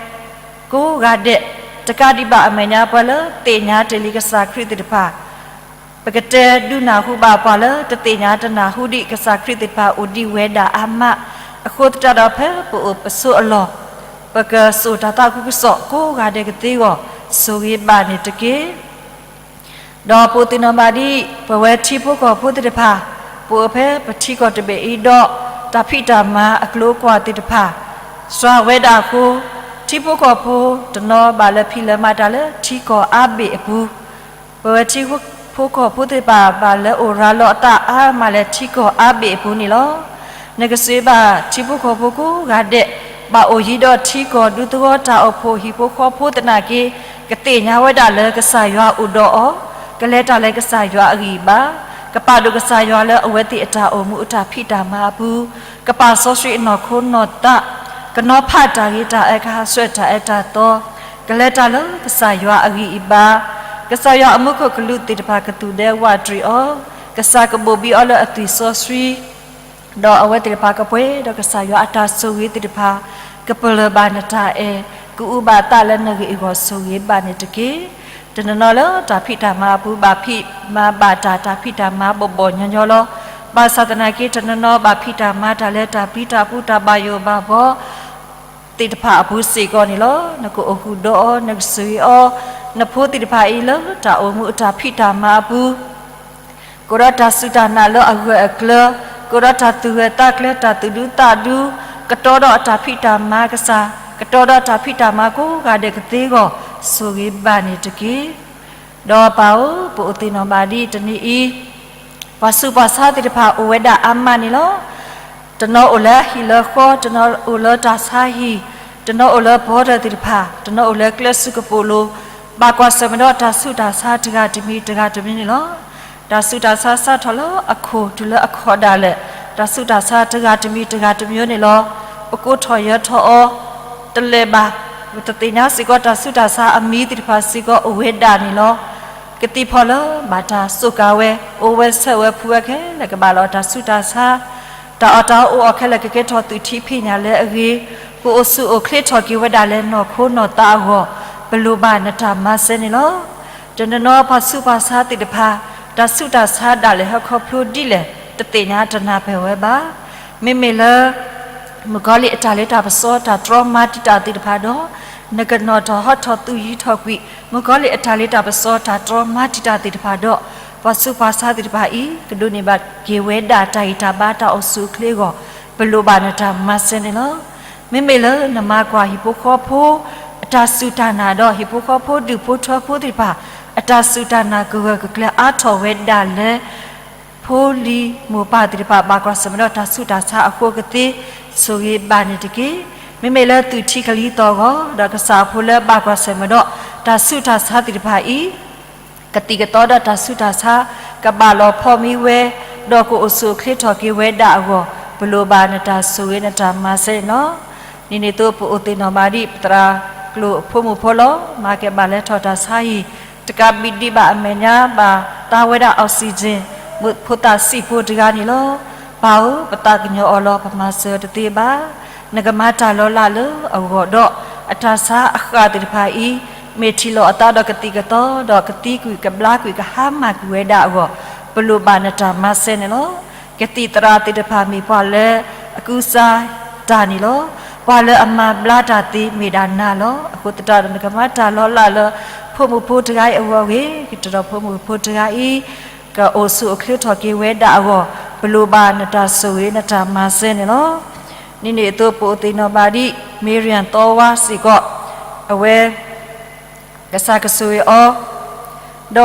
ကိးဂၤဒဲး, တကးဒံးဘၣ်အမဲာ်ညါ ပှၤလၢသ့ၣ်ညါတ့ၢ်လံကစၢ်ခရံာ်သ့ၣ်တဖၣ်, ပကတဲဒုးနၢ်ဟူဘၣ်ပှၤလၢတသ့ၣ်ညါတနၢ်ဟူဒံးကစၢ်ခရံာ်သ့ၣ်တဖၣ်အိၣ်ဒံးဝဲဒၣ်အါမး, အဃိသတးဒီးဖဲပအိၣ်ပဆိးအလီၢ်, ပကစိာ်တၢ်သးခုကစီၣ်ကိးဂၤဒဲးကသ့အဂီၢ်, ဆိၣ်ဂ့ၤဘၣ်န့ၣ်တက့ၢ်. ဒီးပအိၣ်သ့ၣ်နီၣ်ဘၣ်ဒံး ပဝဲထံဖိကီၢ်ဖိသ့ၣ်တဖၣ်, ပ ပအိၣ်ဖဲပထံကီၢ်တဘ့ၣ်အံၤဒီး တၢ်ဖံးတၢ်မၤအကျိၤအကွာ်သ့ၣ်တဖၣ် စှၤဝဲဒၣ်အဃိ, ထံဖိကီၢ်ဖိတနီၤဘၣ်လၢဖံးလၢမၤတၢ်လၢထံကီၢ်အါဘ့ၣ်အပူၤ, ပဝဲထံဖိကီၢ်ဖိသ့ၣ်တဖၣ်ဘၣ်လၢအိၣ်ရၤလီၤအသးအါမးလၢထံကီၢ်အါဘ့ၣ်အပူၤန့ၣ်လီၤ. နကစံးဘၣ်ထံဖိကီၢ်ဖိကိးဂၤဒဲး ဘၣ်အိၣ်ယံၤဒီးထံကီၢ်ဒူသဝီတၢ်အိၣ်ဖှိၣ်ဟံၣ်ဖိဃီဖိသနာ်က့, ကသ့ၣ်ညါဝဲဒၣ်လၢကစၢ်ယွၤအိၣ်ဒီးအီၤ, ကလဲၤတၢ်လၢကစၢ်ယွၤအဂံၢ်အဘါ, ကပာ်ဒိၣ်ကစၢ်ယွၤလၢအဝဲသ့ၣ်အတၢ်အိၣ်မူအတၢ်ဖံးတၢ်မၤအပူၤ, ကပာ်စီဆှံအနီၢ်ခိနီၢ်သး, ကနီၤဖးတၢ်ဂ့ၤတၢ်အၢ ကဟးဆှဲးတၢ်အၢတၢ်သီ, ကလဲၤတၢ်လၢကစၢ်ယွၤအဂံၢ်အဘါ, ကစၢ်ယွၤအမူခိၣ်ကလူးသ့ၣ်တဖၣ်ကသူၣ်ဒဲဝးတရံးအီၤ, ကစၢ်ကဘိၣ်ဘံအီၤလၢအသွံၣ်စီဆှံ ဒီးအဝဲသ့ၣ်တဖၣ်ကပှဲၤဒီးကစၢ်ယွၤအတၢ်ဆိၣ်ဂ့ၤသ့ၣ်တဖၣ် ကပလၢၢ်ဘၣ်နတၢ်အဲၣ်, ကအုၣ်ဘၣ်သးလၢနဂ့ၢ်အဂီၢ် ဆိၣ်ဂ့ၤဘၣ်န့ၣ်တက့ၢ်. တနီၤနီၤလၢတၢ်ဖံးတၢ်မၤအပူၤ ဘၣ်ဖံးမၤဘၣ်တၢ် တၢ်ဖံးတၢ်မၤဘီၣ်ဘီၣ်ညီညီလီၤ. ဘၣ်ဆၣ်သနာ်က့ တနီၤနီၤဘၣ်ဖံးတၢ်မၤတၢ်လၢတၢ်ပျံၤတၢ်ဖုး တၢ်ဘၣ်ယိၣ်ဘၣ်ဘီ သ့ၣ်တဖၣ်အပူၤစ့ၢ်ကီးန့ၣ်လီၤ. နကအိၣ်ဃုာ်ဒီးအီၤ နကဆိၣ်ဂ့ၤအီၤ, နဖိသ့ၣ်တဖၣ်အံၤလၢတၢ်အိၣ်မူအတၢ်ဖံးတၢ်မၤအပူၤ ကအိၣ်ဒီးတၢ်စူၢ်တၢ်နာ်လၢအဂၢၢ်အကျၢၤ, ကအိၣ်ဒီးတၢ်သူၣ်ဂၢၢ်သးကျၢၤ တၢ်သူၣ်ဒူသးဒူ, ကတီဒီးအတၢ်ဖံးတၢ်မၤကစၢ်, ကတီဒီးတၢ်ဖံးတၢ်မၤကိးဂၤဒဲးကသ့အဂီၢ် ဆိၣ်ဂ့ၤဘၣ်န့ၣ်တက့ၢ်. ဒီးပၢ်ဧၢ, ပအိၣ်သ့ၣ်နီၣ်ဘၣ်ဒ်တနံၤအံၤ ပှၤဆူးပှၤဆါသ့ၣ်တဖၣ်အိၣ်ဝဲဒၣ်အါမးန့ၣ်လီၤ. တနီၤအိၣ်လၢဟံၣ်လၢဃီ, တနီၤအိၣ်လၢတၢ်ဆါဟံၣ်, တနီၤအိၣ်လၢပီတၢၢ်သ့ၣ်တဖၣ်, တနီၤအိၣ်လၢကျဲစုကပိာ်လိၤ, ဘၣ်ကွၢ်ဆၢၣ်မဲာ်ဒီးတၢ်ဆူးတၢ်ဆါတဂၤတမံၤတဂၤတမံၤန့ၣ်လီၤ. တၢ်ဆူးတၢ်ဆါစးထီၣ်လၢအခိၣ်တုၤလၢအခီၣ်ဒၣ်လဲာ်, တၢ်ဆူးတၢ်ဆါတဂၤတမံၤတဂၤတမံၤန့ၣ်လီၤ. ပကိးထီၣ်ယၢၤထီၣ်အီၤ တလဲၤဘၣ်, ပတသ့ၣ်ညါစ့ၢ်ကီးတၢ်ဆူးတၢ်ဆါအမံၤသ့ၣ်တဖၣ်စ့ၢ်ကီးအိၣ်ဝဲဒၣ်န့ၣ်လီၤ. ကသံၣ်ဖီၣ်လၢဘၣ်တၢ်စူးကါဝဲ, အိၣ်ဝဲဆၢဝဲဖုဝဲခဲလၢာ်ကဘၣ်လီၤတၢ်ဆူးတၢ်ဆါ, တၢ်အီၣ်တၢ်အီအိၣ်အီၤခဲလၢာ်ကကဲထီၣ်သုးထံဖံးညၣ်လၢအဂ့ၤ, ကအိၣ်ဆူၣ်အိၣ်ချ့ထီၣ်က့ၤဝဲဒၣ်လၢနီၢ်ခိနီၢ်သးအဂီၢ်, ပလိၣ်ဘၣ်နတၢ်မၤစၢၤန့ၣ်လီၤ. တနီၤနီၤပှၤဆူးပှၤဆါသ့ၣ်တဖၣ်, တၢ်ဆူးတၢ်ဆါဒၣ်လဲာ်ဟီၣ်ခိၣ်ဖျိဒ်လဲၣ် တသ့ၣ်ညါတနၢ်ပၢၢ်ဝဲဘၣ်. မ့မ့ၢ်လၢ မုၣ်ကီၤလံၢ်အတၢ်လ့တၢ်ပစီတၢ်တြီမၤတံာ်တာ်သ့ၣ်တဖၣ်ဒီး, နကနီၣ်ထီၣ်ဟီထီၣ်သူၣ်ယံၤထီၣ်ကွံာ် မုၣ်ကီၤလံၢ်အတၢ်လ့တၢ်ပစီတၢ်တြီမၤတံာ်တာ်သ့ၣ်တဖၣ်ဒီး, ပှၤဆူးပှၤဆါသ့ၣ်တဖၣ်အံၤ ကဒိးန့ၢ်ဘၣ်က့ၤဝဲဒၣ်တၢ်ဂံၢ်တၢ်ဘါတၢ်အိၣ်ဆူၣ်အိၣ်ချ့အဂီၢ်, ပလိၣ်ဘၣ်နတၢ်မၤစၢၤန့ၣ်လီၤ. မ့မ့ၢ်လၢနမၤကွၢ်ဟံၣ်ဖိဃီဖိ အတၢ်စူၢ်တၢ်နာ်ဒီး ဟံၣ်ဖိဃီဖိဒူၣ်ဖိထၢဖိသ့ၣ်တဖၣ် အတၢ်စူၢ်တၢ်နာ်ကဂၢၢ်ကကျၢၤအါထီၣ်ဝဲဒၣ်လၢ ဖိလံၤမိၢ်ပၢ်သ့ၣ်တဖၣ် ဘၣ်ကွၢ်ဆၢၣ်မဲာ်ဒီးတၢ်ဆူးတၢ်ဆါအဃိကသ့, ဆိၣ်ဂ့ၤဘၣ်န့ၣ်တက့ၢ်. မ့မ့ၢ်လၢသုးထံကလံၤသီၣ်ဂီၤ ဒီးကစၢ်အဖိလၢဘၣ်ကွၢ်ဆၢၣ်မဲာ်ဒီးတၢ်ဆူးတၢ်ဆါသ့ၣ်တဖၣ်အံၤ ကသံၣ်ကသီဒီးတၢ်ဆူးတၢ်ဆါ ကဘၣ်လီၤဖီမံဝဲ, ဒီးကအိၣ်ဆူၣ်အိၣ်ချ့ထီၣ်က့ၤဝဲဒၣ်အဂီၢ်, ပလိၣ်ဘၣ်နတၢ်ဆိၣ်ဂ့ၤနတၢ်မၤစၢၤန့ၣ်လီၤ. ဒ်န့ၣ်အသိးပအိၣ်သ့ၣ်နီၣ်ဘၣ်ဒ်ပသရၣ်ကျိာ်ဖိမုၣ်ဖိလီၤ. မၤကဲဘၣ်လဲၤထီၣ်တၢ်ဆါဟံၣ်, တကးဘံၣ်ဒံးဘၣ်အမဲာ်ညါ ဘၣ်တၢ်ဝဲဒၣ် oxygen, ဖိသၣ်ဆံးဖိတဂၤန့ၣ်လီၤ. ပၢ်ဧၢ, ပသးကညီၤအီၤလီၤ ပမၤစၢၤတသ့ဘၣ်. နကမၤတၢ်လီၤလးလၢအဂီၢ်ဒီး အတၢ်ဆါအဃၢ်သ့ၣ်တဖၣ်အံၤ မ့ၢ်ထံၣ်လိာ်အသးဒီးကသံၣ်ကသီ ဒီးကသံကွံာ်ကဘျါကွံာ်ကဟါမၢ်ကွံာ်ဝဲဒၣ်အဂီၢ်, ပလိၣ်ဘၣ်နတၢ်မၤစၢၤန့ၣ်လီၤ. ကသံၣ်သရၣ်သ့ၣ်တဖၣ်မ့ၢ်ပှၤလၢအကူစါတၢ်န့ၣ်လီၤ. ပှၤလၢအမၤဘျါတၢ်သ့မ့ၢ်ဒၣ်နၤလီၤ. အဃိသတးဒီးနကမၤတၢ်လီၤလးလၢ ဖိမုၣ်ဖိတဂၤအံၤအဂီၢ်ဂ့ၤ, ကတၢၢ်ဒီးဖိမုၣ်ဖိတဂၤအံၤ ကအိၣ်ဆူၣ်အိၣ်ချ့ထီၣ်က့ၤဝဲဒၣ်အဂီၢ်, ပလိၣ်ဘၣ်နတၢ်ဆိၣ်ဂ့ၤနတၢ်မၤစၢၤန့ၣ်လီၤ. ဒ်န့ၣ်အသိးပအိၣ်သ့ၣ်နီၣ်ဘၣ်ဒ် မ့ရံၣ်သီဝါစ့ၢ်ကီး, အဝဲ ကစၢ်ကဆိၣ်ဂ့ၤအီ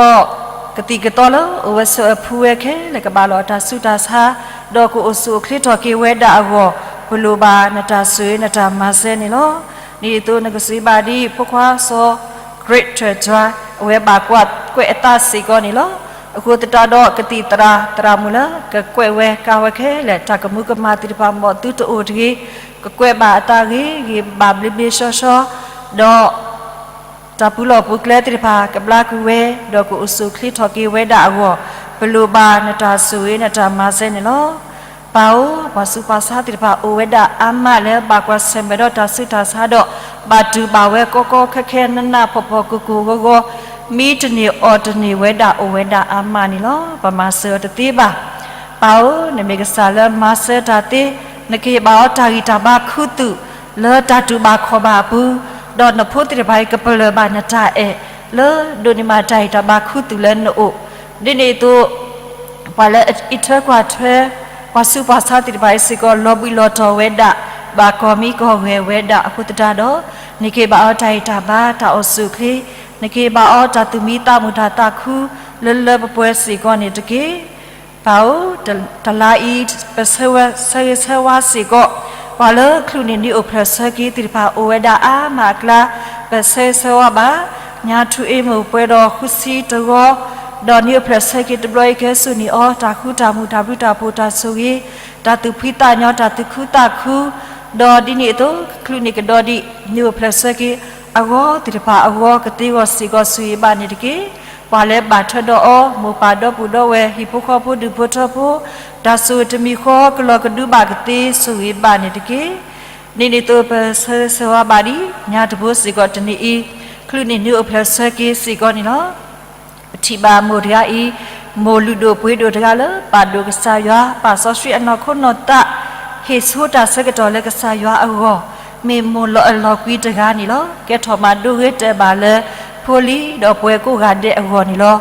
ၤ, ဒီးကသံၣ်ကသီလၢအဝဲဆၢအဖုဝဲခဲလၢာ် ကဘၣ်လီၤအတၢ်ဆူးတၢ်ဆါ, ဒီးကအိၣ်ဆူၣ်အိၣ်ချ့ထီၣ်က့ၤဝဲဒၣ်အဂီၢ်, ပလိၣ်ဘၣ်နတၢ်ဆိၣ်ဂ့ၤနတၢ်မၤစၢၤန့ၣ်လီၤ. ဒ်န့ၣ်အသိးနကစံးဘၣ်ဒ် ဖိခွါစီၤ Great Tretwa, အဝဲဘၣ်ကွၢ်ကွဲးအသးစ့ၢ်ကီးန့ၣ်လီၤ. အဃိသတးဒီးကသံၣ်သရၣ် သရၣ်မုၣ်လၢ ကကွဲးဝဲကၤဝဲခဲလၢာ် တၢ်ကမူၤကမၣ်သ့ၣ်တဖၣ် မ်သုတအိၣ်တဂ့ၤ, ကကွဲးဘၣ်အသးဂ့ၤဂ့ၤဘၣ်ဘျ့ဘျ့ဆှီဆှီ, ဒီး တၢ်ပူၤလီၢ်ပူၤကျဲသ့ၣ်တဖၣ် ကဘျါကွံာ်ဝဲ, ဒီးကအိၣ်ဆူၣ်အိၣ်ချ့ထီၣ်က့ၤဝဲဒၣ်အဂီၢ်, ပလိၣ်ဘၣ်နတၢ်ဆိၣ်ဂ့ၤနတၢ်မၤစၢၤန့ၣ်လီၤ. ပၢ်ဧၢ, ပှၤဆူးပှၤဆါသ့ၣ်တဖၣ် အိၣ်ဝဲဒၣ်အါမးလၢ ဘၣ်ကွၢ်ဆၢၣ်မဲာ်ဒီးတၢ်ဆူးတၢ်ဆါဒီး ဘၣ်တူၢ်ဘၣ်ဝဲကီကီခဲခဲ နးနးဖှီၣ်ဖှီၣ် ကိၢ်ကိၢ်ဂီၤဂီၤ, မံတန့ၢ်အီၣ်တန့ၢ်ဝဲဒၣ် အိၣ်ဝဲဒၣ်အါမးန့ၣ်လီၤ. ပမၤစၢၤအီၤတသ့ဘၣ်. ပၢ်ဧၢ, နမ့ၢ်ကစၢ်လၢမၤစၢၤတၢ်သ့, နကဟ့ၣ်ဘၣ်အီၤတၢ်ဂံၢ်တၢ်ဘါခူသူၣ် လၢတၢ်တူၢ်ဘၣ်ခီၣ်ဘၣ်အပူၤ, ဒီးနဖိသ့ၣ်တဖၣ်အံၤ ကပလၢၢ်ဘၣ်နတၢ်အဲၣ် လၢဒိးန့ၢ်ဘၣ်တၢ်ဂံၢ်တၢ်ဘါခူသူၣ်လၢနအိၣ်, ဒ်န့ၣ်အသိး ပှၤလၢအအံးထွဲကွၢ်ထွဲ ပှၤဆူးပှၤဆါသ့ၣ်တဖၣ်အံၤစ့ၢ်ကီး လီၤဘှံးလီၤတီၤဝဲဒၣ်, ဘၣ်ကီၢ်မံကီၢ်ဂဲၤဝဲဒၣ်အဃိသတးဒီး, န့ၢ်က့ၤဘၣ်အီၤတၢ်ဂံၢ်တၢ်ဘါ တၢ်အိၣ်ဆူၣ်အိၣ်ချ့, န့ၢ်က့ၤဘၣ်အီၤတၢ်သူၣ်မံသးမုာ်တၢ်သးခု လၢလၢပှဲၤပှဲၤစ့ၢ်ကီးန့ၣ်တက့ၢ်. ပၢ်ဧၢ, တလါအံၤ ပဆၢဂ့ၤဆၢဝါစ့ၢ်ကီး ပှၤလၢကလူးန့ၢ်နံၣ်အိၣ်ဖျဲၣ်ဆၢက့ၤသ့ၣ်တဖၣ်အိၣ်ဝဲဒၣ်အါမးအကျါ, ပဆၢဂ့ၤဆၢဝါဘၣ် ညါထူအ့မိၢ်ပှဲၤဒီးဃုဆံတဂီၤ, ဒီးနံၣ်အိၣ်ဖျဲၣ်ဆၢက့ၤတဘျီအံၤကဟဲစိာ်န့ၢ်အီၤ တၢ်ဃူတၢ်မုာ်တၢ်ဘျုးတၢ်ဖှိၣ်တၢ်ဆိၣ်ဂ့ၤ, တၢ်သူၣ်ဖှံသးညီတၢ်သူၣ်ခုသးခု, ဒီးဒ်န့ၣ်အသိး ကလူးန့ၢ်ကဒီးဒံးနံၣ်အိၣ်ဖျဲၣ်ဆၢက့ၤအဂီၢ်သ့ၣ်တဖၣ်အဂီၢ်ကသ့အဂီၢ်စ့ၢ်ကီးဆိၣ်ဂ့ၤဘၣ်န့ၣ်တက့ၢ်. ပှၤလၢဘၣ်ထွဲဒီးအီၤ မိၢ်ပၢ်ဒီပုၢ်ဒီဝဲၢ် ဟံၣ်ဖိဃီဖိဒူၣ်ဖိထၢဖိ, တၢ်ဆိၣ်ဂ့ၤတမံၤဃီကလီၤကဒုဘၣ်ကသ့ဆိၣ်ဂ့ၤဘၣ်န့ၣ်တက့ၢ်. ဒ်န့ၣ်အသိးပဆၢဂ့ၤဆၢဝါဘၣ်ဒ် ညါတဘိစ့ၢ်ကီးတနံၤအံၤ ကလူးန့ၢ်နံၣ်အိၣ်ဖျဲၣ်ဆၢက့ၤစ့ၢ်ကီးန့ၣ်လီၤ. ပထံၣ်ဘၣ်မိၢ်တဂၤအံၤ မိၢ်လုၢ်ဒိၣ်ပှ့ၤဒိၣ်တဂၤလၢ ပာ်ဒိၣ်ကစၢ်ယွၤ ပာ်စီဆှံအနီၢ်ခိနီၢ်သး, ဟ့ၣ်ဆိတၢ်ဆၢကတီၢ်လၢကစၢ်ယွၤအဂီၢ်, မ့ၢ်မိၢ်လီၤအလီၤကွံတဂၤန့ၣ်လီၤ. ကဲထီၣ်မၤဒိဂ့ၤတဲာ်ဘၣ်လၢ ဖိလံၤဒီးပှၤကိးဂၤဒဲးအဂီၢ်န့ၣ်လီၤ.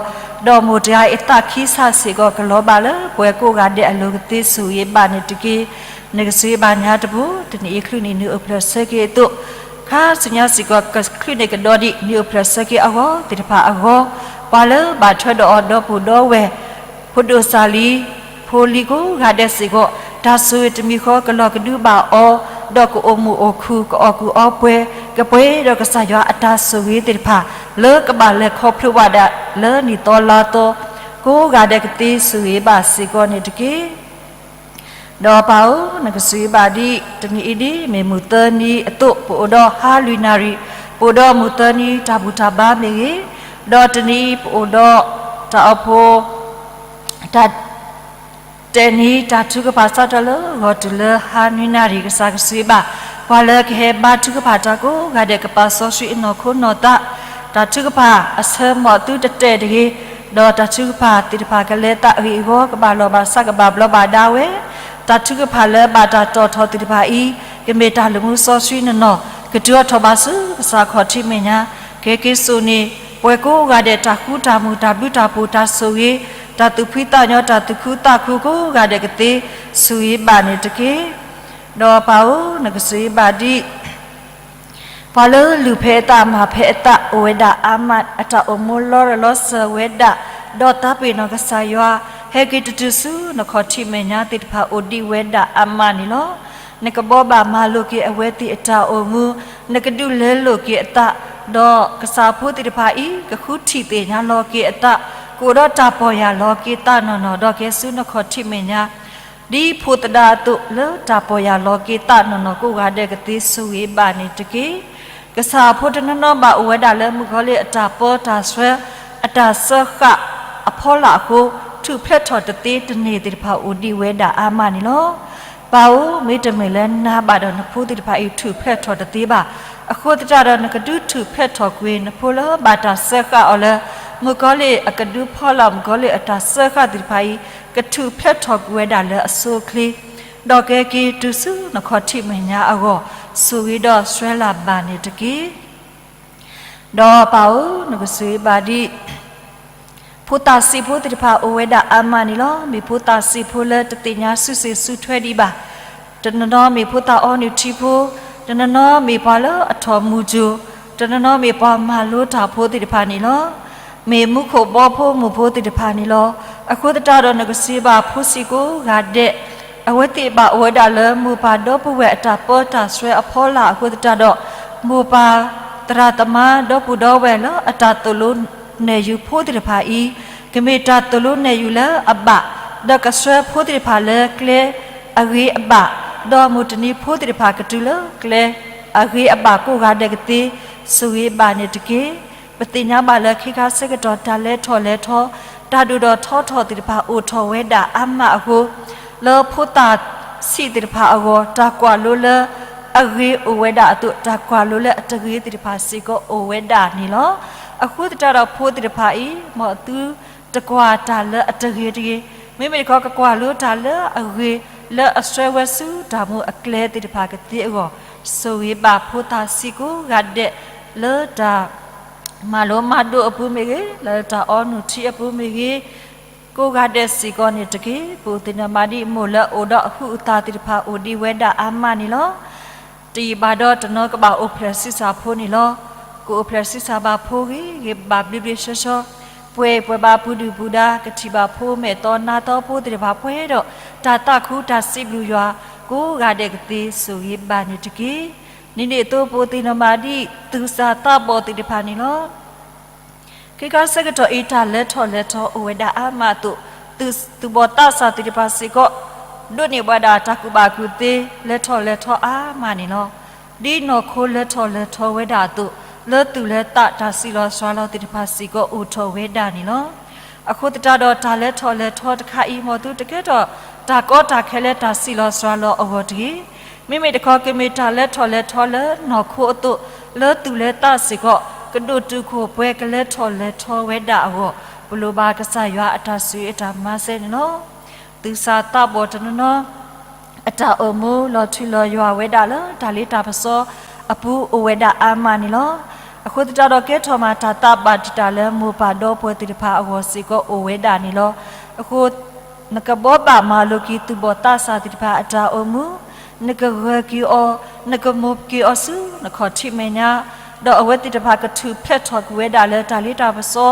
ဒီးမိၢ်တဂၤအံၤအသးခံစးစ့ၢ်ကီး ကလီၤဘၣ်လၢပှၤကိးဂၤဒဲးအလိၤကသ့ဆိၣ်ဂ့ၤဘၣ်န့ၣ်တက့ၢ်. နကဆိၣ်ဂ့ၤဘၣ်ညါတဘိ တနံၤအံၤကလူးန့ၢ်နံၣ်အိၣ်ဖျဲၣ်ဆၢက့ၤအသိး, ခါဆူညါစ့ၢ်ကီး ကလူးန့ၢ်ကဒီးဒံးနံၣ်အိၣ်ဖျဲၣ်ဆၢက့ၤအဂီၢ်သ့ၣ်တဖၣ်အဂီၢ်, ပှၤလၢဘၣ်ထွဲဒီးအီၤဒီပုၢ်ဒီဝဲၢ် ဖိဒိၣ်စၢ်လံ, ဖိလံၤကိးဂၤဒဲးစ့ၢ်ကီး တၢ်ဆိၣ်ဂ့ၤတမံၤဃီကလီၤကဒုဘၣ်အီၤ, ဒီးကအိၣ်မုာ်အိၣ်ခုၣ် ကအီၣ်ကူၣ်အီပှဲၤ, ကပှဲၤဒီးကစၢ်ယွၤအတၢ်ဆိၣ်ဂ့ၤသ့ၣ်တဖၣ် လၢကဘၣ်လဲၤခီဖျိဘၣ်ဒၣ်လၢနံၣ်သီလါသီ ကိးဂၤဒဲးကသ့ဆိၣ်ဂ့ၤဘၣ်စ့ၢ်ကီးန့ၣ်တက့ၢ်. ဒီးပၢ်ဧၢ, နကဆိၣ်ဂ့ၤဘၣ်ဒံး တနံၤအံၤဒ် မ့ၢ်မုၢ်သၢနံၤအသိး ပအိၣ်ဒီးဟါလွံၢ်နၣ်ရံၣ်, ပအိၣ်ဒီးမုၢ်သၢနံၤတၢ်ဘူၣ်တၢ်ဘါမ့ၢ်ဂ့ၤ, ဒီးတနံၤအံၤပအိၣ်ဒီးတၢ်အိၣ်ဖှိၣ် တၢ် တဲာ်နံၤတၢ်ထုကဖၣ်စးထီၣ်လၢဂီၤတုၤလၢဟါနွံနၣ်ရံၣ် ကစၢ်ကဆိၣ်ဂ့ၤဘၣ် ပှၤလၢကဟဲဘါထုကဖၣ်တၢ်ကိးဂၤဒဲး ကပာ်စီဆှံအနီၢ်ခိနီၢ်သး, တၢ်ထုကဖၣ်အဆၢမီၤသုတတဲာ်တဂ့ၤ, ဒီးတၢ်ထုကဖၣ်သ့ၣ်တဖၣ်ကလဲၤသးအဂ့ၢ်အဂီၢ် ကဘၣ်လီၢ်ဘၣ်စးကဘၣ်ဘျီးဘၣ်ဒါဝဲ, တၢ်ထုကဖၣ်လၢဘၣ်တၢ်တီၣ်ထီၣ်သ့ၣ်တဖၣ်အံၤ ကမ့ၢ်တၢ်လၢမူစီဆှံနနီၢ် ကတုၤအီၤထီၣ်ဘးဆူကစၢ်ခီၣ်ထံးမဲာ်ညါ, ကဟဲက့ၤစိာ်န့ၢ် ပှၤကိးဂၤဒဲးတၢ်ဃူတၢ်မုာ်တၢ်ဘျုးတၢ်ဖှိၣ်တၢ်ဆိၣ်ဂ့ၤ, တၢ်သူၣ်ဖှံသးညီတၢ်သူၣ်ခုသးခုကိးဂၤဒဲးကသ့ဆိၣ်ဂ့ၤဘၣ်န့ၣ်တက့ၢ်. ဒီးပၢ်ဧၢ, နကဆိၣ်ဂ့ၤဘၣ်ဒံး ပှၤလၢလူၤဖဲအသးမၤဖဲအသး အိၣ်ဝဲဒၣ်အါမး အတၢ်အိၣ်မူလီၤရၢၢ်လီၤစၢၤဝဲဒၣ်, ဒီးသးပ့ၤနီၣ်ကစၢ်ယွၤ ဟဲက့ၤတတုၤဆူနခီၣ်ထံးမဲာ်ညါသ့ၣ်တဖၣ်အိၣ်ဒံးဝဲဒၣ်အါမးန့ၣ်လီၤ. နကဘှီဘၣ်မၤလိာ်က့ၤအဝဲသ့ၣ်အတၢ်အိၣ်မူ, နကဒုးလဲလိာ်က့ၤအသး, ဒီးကစၢ်ဖိသ့ၣ်တဖၣ်အံၤ ကဃုထံၣ်သ့ၣ်ညါလီၤက့ၤအသး, ကအိၣ်ဒီးတၢ်ပီၢ်ယၢ်လီၤက့ၤသးနီၢ်နီၢ် ဒီးကဟဲဆူနခီၣ်ထံးမဲာ်ညါ ဒ်ဖိသဒါအသိး လၢတၢ်ပီၢ်ယၢ်လီၤက့ၤသးနီၢ်နီၢ်ကိးဂၤဒဲးကသ့ဆိၣ်ဂ့ၤဘၣ်န့ၣ်တက့ၢ်. ကစၢ်အဖိတနီၤနီၤဘၣ်အိၣ်ဝဲဒၣ်လၢမုၣ်ကီၤလံၢ်အတၢ်ပၢတၢ်ဆှၢ အတၢ်စၢဃာ်အဖီလာ်အဃိ, ထုးဖျဲးထီၣ်တသ့တန့ၢ်သ့ၣ်တဖၣ်အိၣ်ဒံးဝဲဒၣ်အါမးန့ၣ်လီၤ. ပၢ်ဧၢ, မ့တမ့ၢ်လၢနၤဘၣ်ဒီးနဖိသ့ၣ်တဖၣ်အံၤထုးဖျဲးထီၣ်တသ့ဘၣ်. အဃိသတးဒီးနကဒုးထုးဖျဲးထီၣ်ကွံာ် နဖိလၢဘၣ်တၢ်စၢဃာ်အီၤလၢ မုၣ်ကီၤလံၢ်အကဒုဖီလာ်မုၣ်ကီၤလံၢ်အတၢ်စၢဃာ်သ့ၣ်တဖၣ်အံၤ ကထုးဖျဲးထီၣ်ကွံာ်ဝဲဒၣ်လၢအဆိအချ့, ဒီးကဟဲက့ၤတုၤဆူနခီၣ်ထံးမဲာ်ညါအဂီၢ် ဆိၣ်ဂ့ၤဒီးဆှၢလၢ်ဘၣ်န့ၣ်တက့ၢ်. ဒီးပၢ်ဧၢ, နကဆိၣ်ဂ့ၤဘၣ်ဒံး ဖိသၣ်ဆံးဖိသ့ၣ်တဖၣ်အိၣ်ဝဲဒၣ်အါမးန့ၣ်လီၤ. မ့ၢ်ဖိသၣ်ဆံးဖိလၢတသ့ၣ်ညါစုစ့ၣ်စုထွဲဒံးဘၣ်. တနီၤနီၤမ့ၢ်ဖိသၣ်အီနုၢ်ထံဖိ, တနီၤနီၤမ့ၢ်ပှၤလၢအထီၣ်မူကၠိ, တနီၤနီၤမ့ၢ်ပှၤမၤလိတၢ်ဖိသ့ၣ်တဖၣ်န့ၣ်လီၤ. မ့ၢ်မူခိၣ်ဘီဖိမုၢ်ဖိသ့ၣ်တဖၣ်န့ၣ်လီၤ. အဃိသတးဒီးနကစံးဘၣ်ဖိဆံးကိးဂၤဒဲး အဝဲသ့ၣ်ဘၣ်အိၣ်ဝဲဒၣ်လၢမိၢ်ပၢ်ဒီပုၢ်ဝဲၢ်အတၢ်ပၢတၢ်ဆှၢအဖီလာ်အဃိသတးဒီး, မိၢ်ပၢ်သရၣ်သမါဒီပုၢ်ဒီဝဲၢ်လၢအတၢ်သိၣ်လိနဲၣ်ယုၤဖိသ့ၣ်တဖၣ်အံၤ, ကမ့ၢ်တၢ်သိၣ်လိနဲၣ်ယုၤလၢအဘၣ်, ဒီးကဆှၢဖိသ့ၣ်တဖၣ်လၢကျဲအဂ့ၤအဘၣ်, ဒီးမုၢ်တနံၤဖိသ့ၣ်တဖၣ်ကတုၤလၢကျဲအဂ့ၤအဘၣ်ကိးဂၤဒဲးကသ့, ဆိၣ်ဂ့ၤဘၣ်န့ၣ်တက့ၢ်. ပသ့ၣ်ညါဘၣ်လၢခံခါဆၢကတီၢ်တၢ်လဲၤထီၣ်လဲၤထီ, တၢ်ဒိၣ်ထီၣ်ထီထီၣ်သ့ၣ်တဖၣ်အိၣ်ထီၣ်ဝဲဒၣ်အါမးအဃိ, လၢဖိသၣ်ဆံးသ့ၣ်တဖၣ်အဂီၢ် တၢ်ကွၢ်လိလၢအဂ့ၤအိၣ်ဝဲဒၣ်အသိး တၢ်ကွၢ်လိလၢအတဂ့ၤသ့ၣ်တဖၣ်စ့ၢ်ကီးအိၣ်ဝဲဒၣ်န့ၣ်လီၤ. အဃိသတးဒီးဖိသ့ၣ်တဖၣ်အံၤ မ်သုတကွၢ်တၢ်လၢအတဂ့ၤတဂ့ၤ, မ့မ့ၢ်တခီကကွၢ်လိတၢ်လၢအဂ့ၤ လၢအဆှၢဝဲဆူတၢ်မူအကျဲသ့ၣ်တဖၣ်ကသ့အဂီၢ်, ဆိၣ်ဂ့ၤဘၣ်ဖိသၣ်ဆံးကိးဂၤဒဲး လၢတၢ်မၤလိမၤဒိးအပူၤမ့ၢ်ဂ့ၤ, လၢတၢ်အီနုၢ်ထံအပူၤမ့ၢ်ဂ့ၤ, ကိးဂၤဒဲးစ့ၢ်ကီးန့ၣ်တက့ၢ်. ပအိၣ်သ့ၣ်နီၣ်မၤဒ်မိၢ်လၢအအိၣ်ဒီးအဟုးအသးသ့ၣ်တဖၣ်အိၣ်ဒံးဝဲဒၣ်အါမးန့ၣ်လီၤ. တယံာ်ဘၣ်ဒီးတနီၤကဘၣ်အိၣ်ဖျဲၣ်ဆံးစၢ်ဖိန့ၣ်လီၤ. ကအိၣ်ဖျဲၣ်ဆံးစၢ်ဘၣ်ဖိဂ့ၤဂ့ၤဘၣ်ဘျ့ဘျ့ဆှီဆှီ, ပှဲၤပှဲၤဘၣ်ပှၤဒုၣ်ပှၤဒါ ကထံၣ်ဘၣ်ဖိမဲာ်သီနါသီဖိသ့ၣ်တဖၣ်ပှဲၤဒီး တၢ်သးခုတၢ်စံးဘျုးယွၤ ကိးဂၤဒဲးကသ့ဆိၣ်ဂ့ၤဘၣ်န့ၣ်တက့ၢ်. ဒ်န့ၣ်အသိးပအိၣ်သ့ၣ်နီၣ်မၤဒ် သူၣ်စၢ်သးဘီၣ်သ့ၣ်တဖၣ်န့ၣ်လီၤ. ခဲခါဆၢကတီၢ်အံၤတၢ်လဲၤထီၣ်လဲၤထီအိၣ်ဝဲဒၣ်အါမးအသိး, သူၣ်ဘီၣ်သးစၢ်သ့ၣ်တဖၣ်စ့ၢ်ကီး ဒိးန့ၢ်ဘၣ်ဒၣ်တၢ်ကူၣ်ဘၣ်ကူၣ်သ့ လဲၤထီၣ်လဲၤထီအါမးန့ၣ်လီၤ. ဒ်နီၢ်ခိလဲၤထီၣ်လဲၤထီဝဲဒၣ်အသိး, လၢသူၣ်လၢသးတၢ်စံးလီၤစှၤလီၤသ့ၣ်တဖၣ်စ့ၢ်ကီးအိၣ်ထီၣ်ဝဲဒၣ်န့ၣ်လီၤ. အဃိသတးဒီးတၢ်လဲၤထီၣ်လဲၤထီတခါအံၤ မ်သုတကဲထီၣ်တၢ်ကီတၢ်ခဲလၢတၢ်စံးလီၤစှၤလီၤအဂီၢ်တဂ့ၤ. မ့မ့ၢ်တခီကမ့ၢ်တၢ်လဲၤထီၣ်လဲၤထီလၢနီၢ်ခိအသိး, လၢသူၣ်လၢသးစ့ၢ်ကီး ကဒိၣ်တုာ်ခိၣ်ပှဲၤကလဲၤထီၣ်လဲၤထီဝဲဒၣ်အဂီၢ်, ပလိၣ်ဘၣ်ကစၢ်ယွၤအတၢ်ဆိၣ်ဂ့ၤအတၢ်မၤစၢၤန့ၣ်လီၤ. သူၣ်စၢ်သးဘီၣ်တနီၤနီၤ အတၢ်အိၣ်မူလီၤထူလီၤယိာ်ဝဲဒၣ်လၢတၢ်လ့တၢ်ပစီအပူၤအိၣ်ဝဲဒၣ်အါမးန့ၣ်လီၤ. အဃိသတးဒီးကဲထီၣ်မးတၢ်သးဘၣ်တံာ်တာ်လၢမိၢ်ပၢ်ဒီပုၢ်ဝဲၢ်သ့ၣ်တဖၣ်အဂီၢ်စ့ၢ်ကီးအိၣ်ဝဲဒၣ်န့ၣ်လီၤ. အဃိ နကဘီးဘၣ်မၤလိက့ၤသူၣ်ဘီၣ်သးစၢ်သ့ၣ်တဖၣ်အတၢ်အိၣ်မူ, နကဂၢၢ်က့ၤအီၤ, နကမိၣ်က့ၤအီၤဆူနခီၣ်ထံးမဲာ်ညါ, ဒီးအဝဲသ့ၣ်တဖၣ်ကထူၣ်ဖျဲးထီၣ်ကွံာ်ဝဲဒၣ်လၢတၢ်လ့တၢ်ပစီ,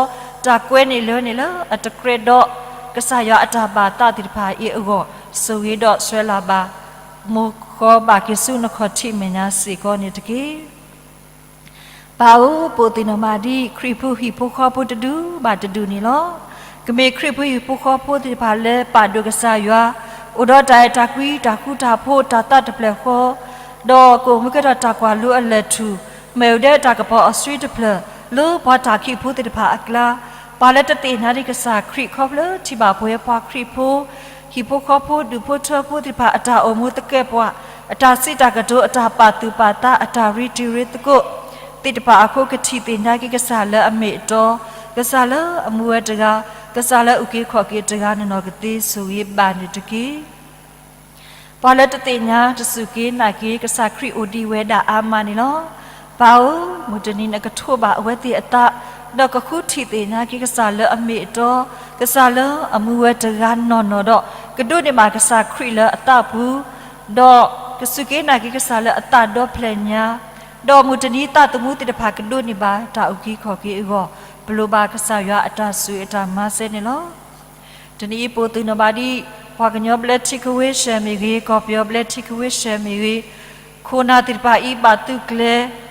တၢ်ကွဲန့ၢ်လၢန့ၢ်လၢအတကြၢးဒီး ကစၢ်ယွၤအတၢ်ဘၣ်သးသ့ၣ်တဖၣ်အံၤအဂီၢ်, ဆိၣ်ဂ့ၤဒီးဆှၢလီၤဘၣ် မိၢ်ဃီဘၣ်က့ၤဆူနခီၣ်ထံးမဲာ်ညါစ့ၢ်ကီးန့ၣ်တက့ၢ်. ပၢ်ဧၢ, ပအိၣ်သ့ၣ်နီၣ်မၤဒ်ခရံာ်ဖိဟံၣ်ဖိဃီဖိတဒူၣ်ဘၣ်တဒူၣ်န့ၣ်လီၤ. ကမ့ၢ်ခရံာ်ဖိဟံၣ်ဖိဃီဖိသ့ၣ်တဖၣ်လၢပာ်ဒိၣ်ကစၢ်ယွၤ, အိၣ်ဒီးတၢ်အဲၣ်တၢ်ကွံ တၢ်ဃူတၢ်ဖိး တၢ်သးတဖျၢၣ်ဃီ, ဒီးကအိၣ်မူကဲထီၣ်တၢ်ကွၢ်လိအလၢၢ်ထူၣ်, မ့ၢ်ဝဲဒၣ်တၢ်ကပီၤအဆှံတဖျၢၣ် လၢပှၤတၢ်ခံးဖိသ့ၣ်တဖၣ်အကျါ, ပှၤလၢတသ့ၣ်ညါဒံးကစၢ်ခရံာ်ခီဖျိထံၣ်ဘၣ်ပဝဲပှၤခရံာ်ဖိ ဟံၣ်ဖိဃီဖိဒူၣ်ဖိထၢဖိသ့ၣ်တဖၣ်အတၢ်အိၣ်မူသကဲးပှၤ, အတၢ်စံးတၢ်ကတိၤ အတၢ်ပာ်သူၣ်ပာ်သး အတၢ်ရ့တံၤရ့သကိး သ့ၣ်တဖၣ်အဃိ ကထံၣ်သ့ၣ်ညါက့ၤကစၢ်လၢအမ့ၢ်အတီ, ကစၢ်လၢအမူဝဲတဂၤ, ကစၢ်လၢအအုၣ်က့ၤခီၣ်က့ၤတဂၤန့ၣ်လီၤ. ကသ့ဆိၣ်ဂ့ၤဘၣ်န့ၣ်တက့ၢ်. ပှၤလၢတသ့ၣ်ညါတစူၢ်က့ၤနာ်က့ၤကစၢ်ခရံာ်အိၣ်ဒံးဝဲဒၣ်အါမးန့ၣ်လီၤ. ပၢ်ဧၢ, မုၢ်တနံၤနကထိးဘၣ်အဝဲသ့ၣ်အသး, ဒီးကဃုထံၣ်သ့ၣ်ညါက့ၤကစၢ်လၢအမ့ၢ်အတီ, ကစၢ်လၢအမူဝဲတဂၤနီၢ်နီၢ်ဒီး ကဒိးန့ၢ်ဘၣ်ကစၢ်ခရံာ်လၢအသးပူၤ, ဒီးကစူၢ်က့ၤနာ်က့ၤကစၢ်လၢအသးဒီဖျၢၣ်ညါ, ဒီးမုၢ်တနံၤသးသမူသ့ၣ်တဖၣ်ကဒိးန့ၢ်ဘၣ်တၢ်အုၣ်က့ၤခီၣ်က့ၤအဂီၢ်, ပလိၣ်ဘၣ်ကစၢ်ယွၤအတၢ်ဆိၣ်ဂ့ၤအတၢ်မၤစၢၤန့ၣ်လီၤ. တနံၤအံၤပအိၣ်သ့ၣ်နီၣ်ဘၣ်ဒ် ပှၤကညီဘျၢထံခဝ့ၡၢၣ်မ့ၢ်ဂ့ၤ, ကီၢ်ပယီၤဘျၢထံခဝ့ၡၢၣ်မ့ၢ်ဂ့ၤ, ခိၣ်နၢ်သ့ၣ်တဖၣ်အံၤဘၣ်သုးကျဲၤ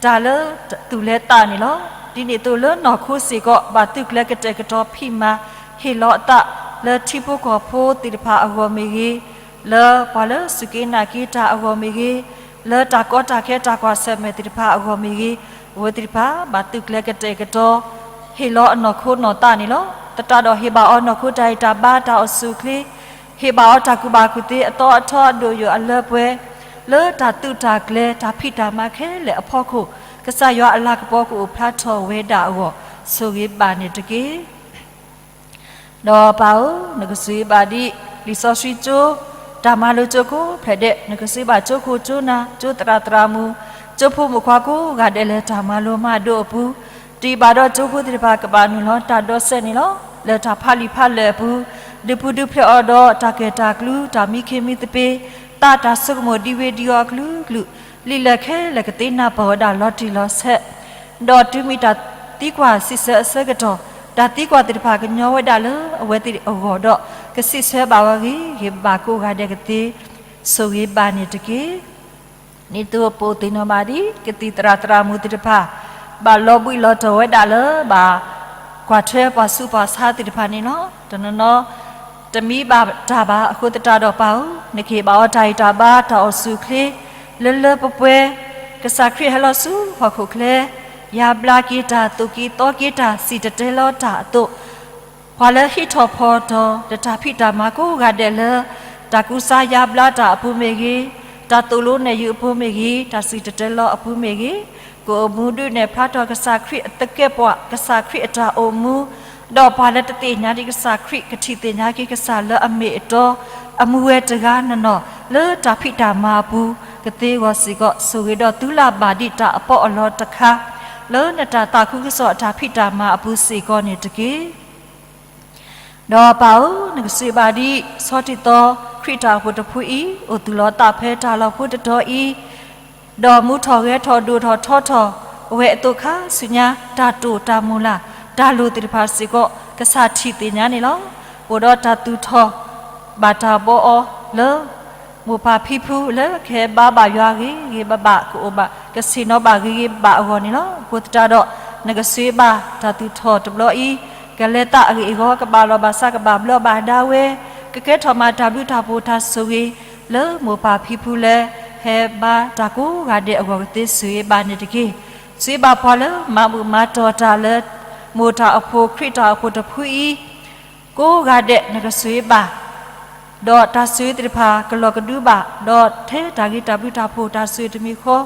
တၢ်လၢသူၣ်လၢသးန့ၣ်လီၤ. ဒ်န့ၣ်အသိးလၢနီၢ်ခိစ့ၢ်ကီး ဘၣ်သုးကျဲၤကတဲာ်ကတီၤဖံးမၤ ဟ့ၣ်လီၤအသး လၢထံဖိကီၢ်ဖိသ့ၣ်တဖၣ်အဂီၢ်မ့ၢ်ဂ့ၤ, လၢပှၤလၢစူၢ်က့ၤနာ်က့ၤတၢ်အဂီၢ်မ့ၢ်ဂ့ၤ, လၢတၢ်ကီတၢ်ခဲတၢ်ကွၢ်ဆၢၣ်မဲာ်သ့ၣ်တဖၣ်အဂီၢ်မ့ၢ်ဂ့ၤ, အဝဲသ့ၣ်တဖၣ် ဘၣ်သုးကျဲၤကတဲာ်ကတီၤ ဟ့ၣ်လီၤအနီၢ်ခိနီၢ်သးန့ၣ်လီၤ. သတးဒီးဟ့ၣ်ဘၣ်အီၤနီၢ်ခိတၢ်ဂံၢ်တၢ်ဘါတၢ်အိၣ်ဆူၣ်အိၣ်ချ့, ဟ့ၣ်ဘၣ်အီၤတၢ်ကူၣ်ဘၣ်ကူၣ်သ့အသီအထီအဒိၣ်ယိာ်အလၢပှဲၤ, လၢတၢ်သုးတၢ်ကျဲၤတၢ်ဖံးတၢ်မၤခဲလၢာ်အဖီခိၣ်, ကစၢ်ယွၤအလၤကပီၤကအိၣ်ဖျါထီၣ်ဝဲဒၣ်အဂီၢ်, ဆိၣ်ဂ့ၤဘၣ်န့ၣ်တက့ၢ်. ဒီးပၢ်ဧၢ, နကဆိၣ်ဂ့ၤဘၣ်ဒ် လံာ်စီဆှံကၠိ, တၢ်မၤလိကၠိကိးဖျၢၣ်ဒဲး, နကဆိၣ်ဂ့ၤဘၣ်ကၠိခိၣ်ကၠိနၢ်, ကၠိသရၣ်သရၣ်မုၣ်, ကၠိဖိမုၣ်ခွါကိးဂၤဒဲးလၢတၢ်မၤလိမၤဒိးအပူၤ, တယံာ်ဘၣ်ဒီးကၠိဖိသ့ၣ်တဖၣ်ကဘၣ်နုာ်လီၤတၢ်ဒိးစဲးန့ၣ်လီၤ. လၢတၢ်ဖးလံာ်ဖးလဲၢ်အပူၤ, ဒုးပူၤဒုးဖျဲးအီၤဒီးတၢ်ကဲၣ်တၢ်ကျူ, တၢ်မံခ့မံသပ့ၤ, သးတၢ်ဆိကမိၣ်ဒံဝ့ဒံအီၤအကလုာ်ကလုာ်, လံာ်လဲၢ်ခဲလၢာ်ကသ့နၢ်ပၢၢ်ဝဲဒၣ်လီၤတံၢ်လီၤဆဲး ဒီးတုၤမ့ၢ်တၢ်သံကွၢ်စံးဆၢအဆၢကတီၢ်, တၢ်သံကွၢ်သ့ၣ်တဖၣ်ကညီဝဲဒၣ်လၢအဝဲသ့ၣ်အဂီၢ်ဒီး ကစံးဆၢဘၣ်ဝဲဂ့ၤဂ့ၤဘၣ်ကိးဂၤဒဲးကသ့, ဆိၣ်ဂ့ၤဘၣ်န့ၣ်တက့ၢ်. ဒ်သိးပအိၣ်သ့ၣ်နီၣ်ဘၣ်ဒ် ကသံၣ်သရၣ်သရၣ်မုၣ်သ့ၣ်တဖၣ် ဘၣ်လီၤဘှံးလီၤတီၤဝဲဒၣ်လၢ ဘၣ်ကွၢ်ထွဲပှၤဆူးပှၤဆါသ့ၣ်တဖၣ်န့ၣ်လီၤ. တနီၤနီၤ တမံဘၣ်တၢ်ဘၣ်. အဃိသတးဒီးပၢ်ဧၢ, နကဟ့ၣ်ဘၣ်အီၤတၢ်ဂံၢ်တၢ်ဘါတၢ်အိၣ်ဆူၣ်အိၣ်ချ့ လၢလၢပှဲၤပှဲၤ, ကစၢ်ခရံာ်ဟဲလီၤဆူဟီၣ်ခိၣ်ချၢ, ယါဘျါက့ၤတၢ်သိၣ်က့ၤသီက့ၤတၢ်စံၣ်တဲၤတဲလီၤတၢ်အသိး, ပှၤလၢဟံးထီၣ်ဖီၣ်ထီၣ် တၢ်ဖံးတၢ်မၤကိးဂၤဒဲးလၢ တၢ်ကူစါယါဘျါတၢ်အပူၤမ့ၢ်ဂ့ၤ, တၢ်သိၣ်လိနဲၣ်ယုာ်အပူၤမ့ၢ်ဂ့ၤ, တၢ်စံၣ်တဲၤတဲလီၤအပူၤမ့ၢ်ဂ့ၤ, ကအိၣ်မူဒုးနဲၣ်ဖျါထီၣ်ကစၢ်ခရံာ်အသကဲးပဝး, ကစၢ်ခရံာ်အတၢ်အိၣ်မူ, ဒီးပှၤလၢတသ့ၣ်ညါဒံးကစၢ်ခရံာ် ကထံၣ်သ့ၣ်ညါက့ၤကစၢ်လၢအမ့ၢ်အတီ, အမူဝဲတဂၤနီၢ်နီၢ် လၢတၢ်ဖံးတၢ်မၤအပူၤကသ့အဂီၢ်စ့ၢ်ကီး, ဆိၣ်ဂ့ၤဒီးသုလၢ်ဘၣ်ဒံးတၢ်အပီးအလီတခါ လၢနတၢ်သးခုကစီၣ်အတၢ်ဖံးတၢ်မၤအပူၤစ့ၢ်ကီးန့ၣ်တက့ၢ်. ဒီးပၢ်ဧၢ, နကစၢ်ဘၣ်ဒ် ဆီတံၢ်သီ ခရံာ်တၢ်အိၣ်ဖှိၣ်တဖုအံၤ အိၣ်သူၣ်လီၤသးဖဲတၢ်လီၢ်ဖိတတီၤအံၤ, ဒီးမူထီၣ်ဂဲၤထီၣ်ဒိၣ်ထီၣ်ထီထီၣ် အဝဲအသိးခါဆူညါ တၢ်တိာ်တၢ်မုၢ်လၢ် တၢ်လိၣ်သ့ၣ်တဖၣ်စ့ၢ်ကီး ကစၢ်ထံၣ်သ့ၣ်ညါန့ၣ်လီၤ. အိၣ်ဒီးတၢ်သူၣ်ထီၣ်ဘၣ်တၢ်ဘီအီၤလၢ မိၢ်ပၢ်ဖံဖုလၢကဟဲဘါဘၣ်ယွၤဂ့ၤဂ့ၤဘၣ်ဘၣ် ကအိၣ်ဘၣ်ကဆ့ၣ်နီၤဘၣ်ဂ့ၤဂ့ၤဘၣ်အဂီၢ်န့ၣ်လီၤ. အဃိသတးဒီး နကစၢ်ဘၣ်တၢ်သူၣ်ထီၣ်တဘျီအံၤ ကလဲၤသးအဂ့ၢ်အဂီၢ် ကဘၣ်လီၤဘၣ်စးကဘၣ်ဘျီဘၣ်ဒါဝဲ, ကကဲထီၣ်မးတၢ်ဘျုးတၢ်ဖှိၣ်တၢ်ဆိၣ်ဂ့ၤ လၢမိၢ်ပၢ်ဖံဖုလၢ ဟဲဘါတၢ်ကိးဂၤဒဲးအဂီၢ်ကသ့ဆိၣ်ဂ့ၤဘၣ်န့ၣ်တက့ၢ်. စၢ်ဘၣ်ပှၤလၢမၤဘူၣ်မၤတီၢ်တၢ်လၢ မိၢ်တၢ်အိၣ်ဖှိၣ်ခရံာ်တၢ်အိၣ်ဖှိၣ်တဖုအံၤ ကိးဂၤဒဲးနကစၢ်ဘၣ် ဒီးတၢ်ဆိၣ်ဂ့ၤသ့ၣ်တဖၣ်ကလီၤကဒုဘၣ် ဒီးထဲတၢ်ဂ့ၤတၢ်ဘျုးတၢ်ဖှိၣ်တၢ်ဆိၣ်ဂ့ၤတမံၤဃီ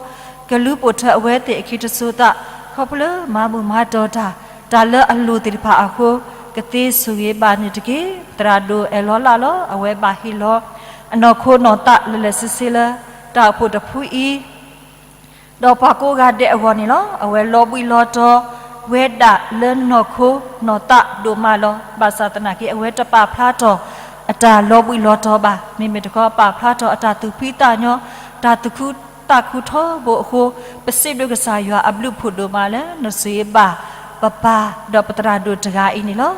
ကလူၤပိာ်ထွဲအဝဲသ့ၣ်အခံတစိၤသး ခီဖျိလၢမၤဘူၣ်မၤတီၢ်တၢ် တၢ်လၢအလိၣ်သ့ၣ်တဖၣ်အဃိ ကသ့ဆိၣ်ဂ့ၤဘၣ်န့ၣ်တက့ၢ်. သရၣ်ဒိၣ်အဲၣ်လီၤလးလီၤ အဝဲဘၣ်ဟ့ၣ်လီၤ အနီၢ်ခိနီၢ်သးလၢာ်လၢာ်ဆ့ဆ့လၢ တၢ်အိၣ်ဖှိၣ်တဖုအံၤ ဒီးပှၤကိးဂၤဒဲးအဂီၢ်န့ၣ်လီၤ. အဝဲလီၤဘှံးလီၤတီၤဝဲဒၣ်လၢနီၢ်ခိနီၢ်သးဒိၣ်မးလီၤ. ဘၣ်ဆၣ်သနာ်က့ အဝဲတပာ်ဖျါထီၣ်အတၢ်လီၤဘှံးလီၤတီၤဘၣ်. မ့မ့ၢ်တခီပာ်ဖျါထီၣ်အတၢ်သူၣ်ဖှံသးညီ တၢ်သူၣ်ခုသးခုထီဘိအဃိ ပစံးဘျုးကစၢ်ယွၤအဘျုးဖှိၣ်ဒိၣ်မးလၢ နစၢ်ဘၣ်ပပၢ်ဒီးပသရၣ်ဒိၣ်တဂၤအံၤန့ၣ်လီၤ.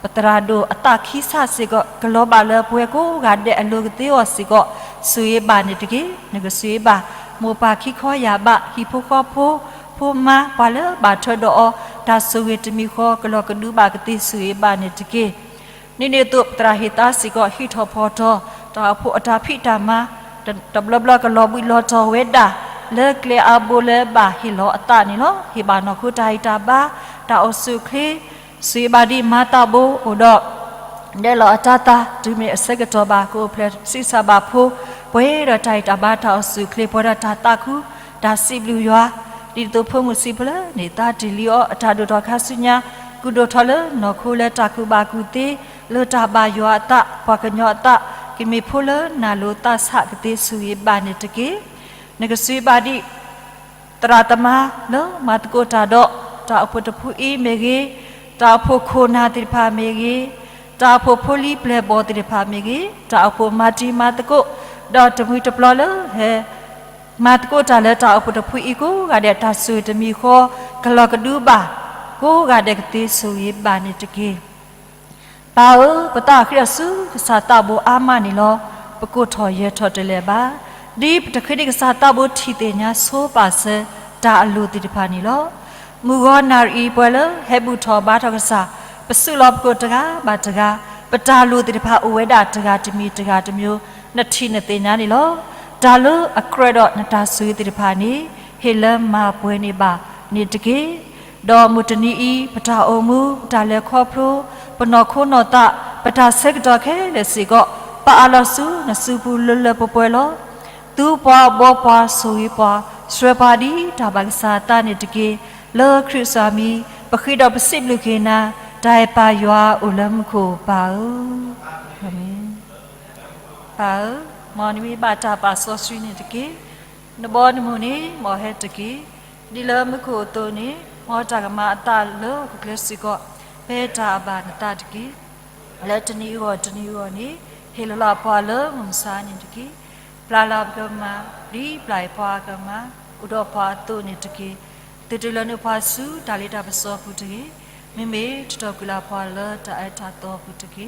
ပသရၣ်ဒိၣ်အသးခံဆးစ့ၢ်ကီး ကလီၤဘၣ်လၢပဝဲကိးဂၤဒဲးအလိၤကသ့အီၤစ့ၢ်ကီး ဆိၣ်ဂ့ၤဘၣ်န့ၣ်တက့ၢ်. နကစၢ်ဘၣ် မိၢ်ပၢ်ခံခီယာ်ဘး ဟံၣ်ဖိဃီဖိ ဖိမါပှၤလၢဘၣ်ထွဲဒီးအီၤ တၢ်ဆိၣ်ဂ့ၤတမံၤဃီ ကလီၤကဒုဘၣ်ကသ့ဆိၣ်ဂ့ၤဘၣ်န့ၣ်တက့ၢ်. ဒ်န့ၣ်အသိး ပသရၣ်ဟ့ၣ်သးစ့ၢ်ကီး ဟံးထီၣ်ဖီၣ်ထီၣ် တၢ်အိၣ်ဖှိၣ်အတၢ်ဖံးတၢ်မၤ တဘျီဘျီကလီၤဘှံးလီၤတီၤဝဲဒၣ် လၢကျဲအါဘိလၢဘၣ်ဟ့ၣ်လီၤအသးန့ၣ်လီၤ. ဟ့ၣ်ဘၣ်နီၢ်ခိတၢ်ဟ့ၣ်တၢ်ဘါ တၢ်အိၣ်ဆူၣ်အိၣ်ချ့ စံးဘၣ်ဒ်မၤသးဘိအိၣ်ဒီး ဒဲးလီၤအတၤသၣ် တုၤမ့ၢ်အဆၢကတီၢ်ဘၣ် ကအိၣ်ဖျဲၣ်ဆံးစၢ်ဘၣ်ဖိ ပှဲၤဒီးတၢ်ဟ့ၣ်တၢ်ဘါတၢ်အိၣ်ဆူၣ်အိၣ်ချ့ ပှဲၤဒီးတၢ်သးခု တၢ်စံးဘျုးယွၤ ဒ်သိးဖိမုၣ်စံးဖျါန့ၣ် သးတ့ၢ်လံအီၤ အတၢ်ဒိၣ်ထီၣ်ခါဆူညါ ကူၣ်ဒိၣ်ထီၣ်လၢနီၢ်ခိလၢတၢ်ကူၣ်ဘၣ်ကူၣ်သ့ လၢတၢ်ဘၣ်ယွၤအသး ပှၤကညီအသး ကမ့ၢ်ဖိလၢနၢ်လိၤသးဆးကသ့ဆိၣ်ဂ့ၤဘၣ်န့ၣ်တက့ၢ်. နကစၢ်ဘၣ်ဒ် သရၣ်သမါလၢမၤသကိးတၢ်ဒီး တၢ်အိၣ်ဖှိၣ်တဖုအံၤမ့ၢ်ဂ့ၤ, တၢ်အိၣ်ဖှိၣ်ခိၣ်နၢ်သ့ၣ်တဖၣ်မ့ၢ်ဂ့ၤ, တၢ်အိၣ်ဖှိၣ်ဖိလံၤပျဲၢ်ဘီၣ်သ့ၣ်တဖၣ်မ့ၢ်ဂ့ၤ, တၢ်အိၣ်ဖှိၣ်မၤတံၤမၤသကိး ဒီးတမှံၤတပျီလၢဟဲ မၤသကိးတၢ်လၢတၢ်အိၣ်ဖှိၣ်တဖုအံၤကိးဂၤဒဲး တၢ်ဆိၣ်ဂ့ၤတမံၤဃီ ကလီၤကဒုဘၣ် ကိးဂၤဒဲးကသ့ဆိၣ်ဂ့ၤဘၣ်န့ၣ်တက့ၢ်. ပၢ်ဧၢ, ပသးခုဒီးဆူကစၢ်သးဘိအါမးန့ၣ်လီၤ. ပကိးထီၣ်ယဲၢ်ထီၣ်တလဲၤဘၣ်. ဒ်ပတဃ့ဒံးကစၢ်သးဘိထံၣ်သ့ၣ်ညါဆိပာ်စၢၤ တၢ်အလိၣ်သ့ၣ်တဖၣ်န့ၣ်လီၤ. မုၢ်ဂီၤနၣ်ရံၣ်အံၤ ပှၤလၢဟဲဘူၣ်ထီၣ်ဘါထီၣ်ကစၢ် ပစုလီၤပကိာ်တဂၤဘၣ်တဂၤ, ပတၢ်လိၣ်သ့ၣ်တဖၣ်အိၣ်ဝဲဒၣ်တဂၤတမံၤတဂၤတမံၤ, နထံၣ်နသ့ၣ်ညါန့ၣ်လီၤ. တၢ်လၢအကြၢးဒီးနတၢ်ဆိၣ်ဂ့ၤသ့ၣ်တဖၣ်န့ၣ် ဟ့ၣ်လၢမၤပှဲၤန့ၢ်ဘၣ်န့ၣ်တက့ၢ်. ဒီးမုၢ်တနံၤအံၤ ပတၢ်အိၣ်မူ, ပတၢ်လဲၤခီဖျိ, ပနီၢ်ခိနီၢ်သး, ပတၢ်ဆၢကတီၢ်ခဲလၢာ်စ့ၢ်ကီး ပာ်အးလီၤဆူနစုပူၤလၢလၢပှဲၤပှဲၤလီၤ. သူပှၤဘီပှၤဆိၣ်ဂ့ၤပှၤ, ဆှၢပှၤဒ်တၢ်ဘၣ်ကစၢ်အသးန့ၣ်တက့ၢ်. လၢခရံာ်ကစၢ်မံၤ ပဃ့ဒီးပစံးဘျုးက့ၤနၤ, တၢ်အဲၣ်ပၢ်ယွၤအိၣ်လၢမူခိၣ်ပၢ်ဧၢ. အၤမ့ၣ်. ပၢ်ဧၢ, မ်နမံၤဘၣ်တၢ်ပာ်စီဆှံန့ၣ်တက့ၢ်. နဘီနမုၢ်န့ၣ် မ်အဟဲတက့ၢ်. ဒ်လၢမူခိၣ်အသိးန့ၣ် မ်တၢ်ကမၤအသးလၢဟီၣ်ခိၣ်ချၢစ့ၢ်ကီး ဖဲတၢ်အဘၣ်နသးတက့ၢ်. လၢတနံၤအဂီၢ်တနံၤအဂီၢ်န့ၣ် ဟ့ၣ်လီၤလၢပှၤလၢမုၢ်မဆါန့ၣ်တက့ၢ်. ပျၢ်လၢပကမၤ ဒ်ပျၢ်အံၤပှၤကမၤ အိၣ်ဒီးပှၤအသိးန့ၣ်တက့ၢ်. သုးတလၢနုာ်ပှၤဆူတၢ်လ့တၢ်ပစီပူၤတဂ့ၤ. မ့မ့ၢ်တတီၢ်ကွံာ်လၢပှၤလၢတၢ်အၢတၢ်သီပူၤတဂ့ၤ.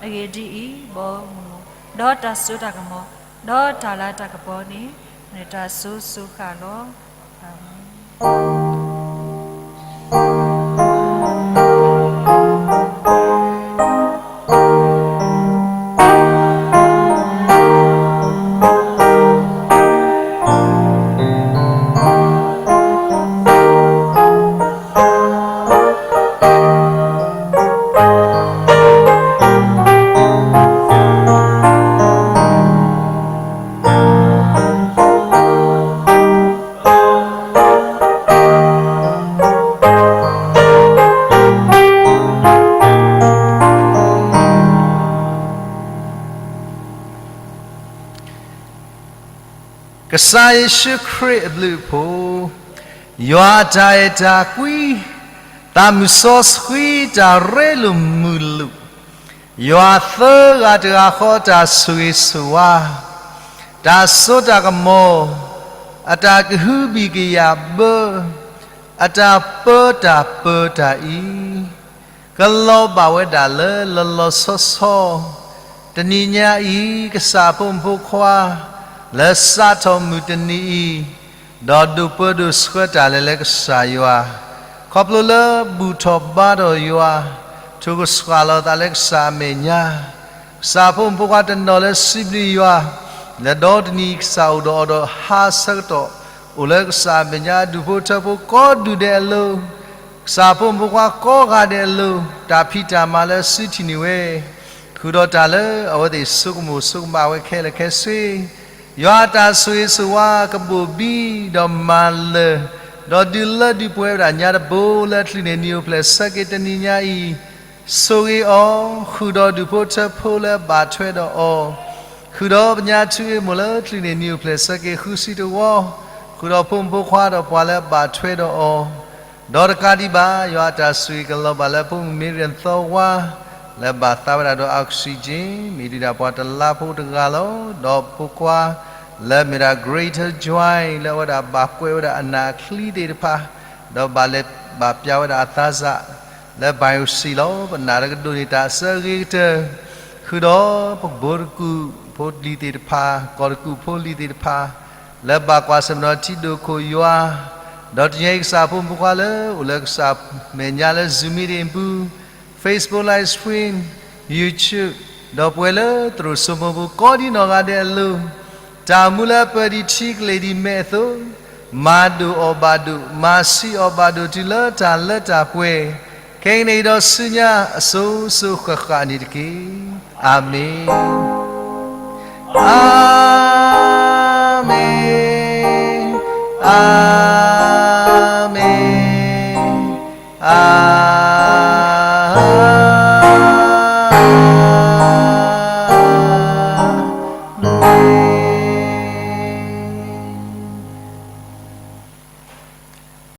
အဂ့ၢ်ဒ်အံၤ, ဘီမုၢ်, ဒီးတၢ်စိတၢ်ကမီၤ, ဒီးတၢ်လၤတၢ်ကပီၤန့ၣ် နတၢ်စိစိဃၣ်လီၤ. အၤမ့ၣ်. ကစၢ်ယ့ၣ်ၡူးခရံာ်အဘျုးအဖှိၣ်, ယွၤအတၢ်အဲၣ်တၢ်ကွံ, သးမုၢ်စီဆှံတၢ်ရ့လိာ်မုာ်လိာ်, ယွၤသၢဂၤတဂၤဃီအတၢ်ဆိၣ်ဂ့ၤဆိၣ်ဝါ, တၢ်စိတၢ်ကမီၤ, အတၢ်ကဟုကယာ်ဘၢ, အတၢ်ပၢတၢ်ပၢတၢ်အံၤ, ကလီၤဘၣ်ဝဲဒၣ်လၢလီၤလီၤဆီဆီ, တနံၤညါအံၤ ကစၢ်ဖိမုၣ်ဖိခွါ လၢစးထီၣ်မုၢ်တနံၤအံၤ ဒီးဒိၣ်ပၢဒိၣ်ဆှၢတၢ်လဲၤလၢကစၢ်ယွၤ, ခီဖျိလၢဘူၣ်ထီၣ်ဘါထီၣ်ယွၤ, ထိၣ်ကစှၤလီၤသးလၢကစၢ်အမဲာ်ညါ, ကစၢ်ဖိမုၣ်ဖိခွါတနီၤလၢစံးဘျုးယွၤ, လၢဒီတနံၤအံၤ ကစၢ်အိၣ်ဒီးအီၤဒီးဟါဆၢကတီၢ် အိၣ်လၢကစၢ်အမဲာ်ညါ အဒူၣ်ဖိထၢဖိကိးဒူၣ်ဒဲးအလိၤ, ကစၢ်ဖိမုၣ်ဖိခွါကိးဂၤဒဲးအလိၤ, တၢ်ဖံးတၢ်မၤလၢစုထံၣ်န့ၢ်ဝဲ ဃုာ်ဒီးတၢ်လၢအဝဲသ့ၣ်ဆိကမိၣ်ဆိကမးဝဲခဲလၢာ်ခဲဆ့, ယွၤအတၢ်ဆိၣ်ဂ့ၤဆိၣ်ဝါကဘိၣ်ဘံဒီးမၤလၢာ်, ဒီးဒုးလၢဒုးပှဲၤဝဲဒၣ်ညါတဘိလၢအချုးန့ၢ်နံၣ်အိၣ်ဖျဲၣ်ဆၢက့ၤတနံၤညါအံၤ, ဆိၣ်ဂ့ၤအီၤ, ဃုာ်ဒီးဒူၣ်ဖိထၢဖိလၢအဘၣ်ထွဲဒီးအီၤ, ဃုာ်ဒီးပညါထုအ့မိၢ်လၢချုးန့ၢ်နံၣ်အိၣ်ဖျဲၣ်ဆၢက့ၤဃုဆံတဝီ, ဃုာ်ဒီးဖိမုၣ်ဖိခွါဒီးပှၤလၢအဘၣ်ထွဲဒီးအီၤ, ဒီးတကးဒံးဘၣ် ယွၤအတၢ်ဆိၣ်ဂ့ၤကလီၤဘၣ်လၢဖိမုၣ်မ့ရၣ်သီဝါ, လၢဘၣ်သးဝဲဒၣ်ဒီး oxygen မ့ၢ်ဒုးဒၣ်ပှၤတလါဖိတဂၤလီၤ. ဒီးဖိခွါလၢအမ့ၢ်ဒၣ် greater joy လၢအဝဲဒၣ်ဘၣ်ကွဲးဝဲဒၣ်အနၢ်အချံသ့ၣ်တဖၣ်, ဒီးဘၣ်လဲၤဘၣ်ပျးဝဲဒၣ်အသးစၢ် လၢ biopsy လီၤ. ပနာ်လၢကဒိးန့ၢ်တၢ်အစၢအဂ့ၤကတၢၢ်, ဃုာ်ဒီးပဘိတကူၣ်ဖိလံၤသ့ၣ်တဖၣ်, ကီၢ်တကူၣ်ဖိလံၤသ့ၣ်တဖၣ် လၢဘၣ်ကွၢ်ဆၢၣ်မဲာ်ဒီးထံဒိၣ်ခိၣ်ယွၤ, ဒီးတနံၤအံၤကစၢ်ဖိမုၣ်ဖိခွါလၢအိၣ်လၢကစၢ်မဲာ်ညါလၢ Zoom meeting ပူၤ, Facebook live stream, YouTube, ဒီးပဝဲလၢသရိာ်စိမိၤပူၤကိးဒံနီၢ်ဂၤဒဲးအလိၤ, တၢ်အိၣ်မူလၢအပၢၢ်ဒံးထံကလ့ၢ်ဒံးမဲးအသိး, မၤဒိၣ်အီၣ်ဘၣ်ဒိၣ်, မၤဆံးအီၣ်ဘၣ်ဒိၣ်တုၤလၢတၢ်လၢတၢ်ပှဲၤ, ခဲကနံၣ်အံၤဒီးဆူညါအစိၤစိၤဃၣ်ဃၣ်န့ၣ်တက့ၢ်. အၤမ့ၣ်, အၤမ့ၣ်, အၤ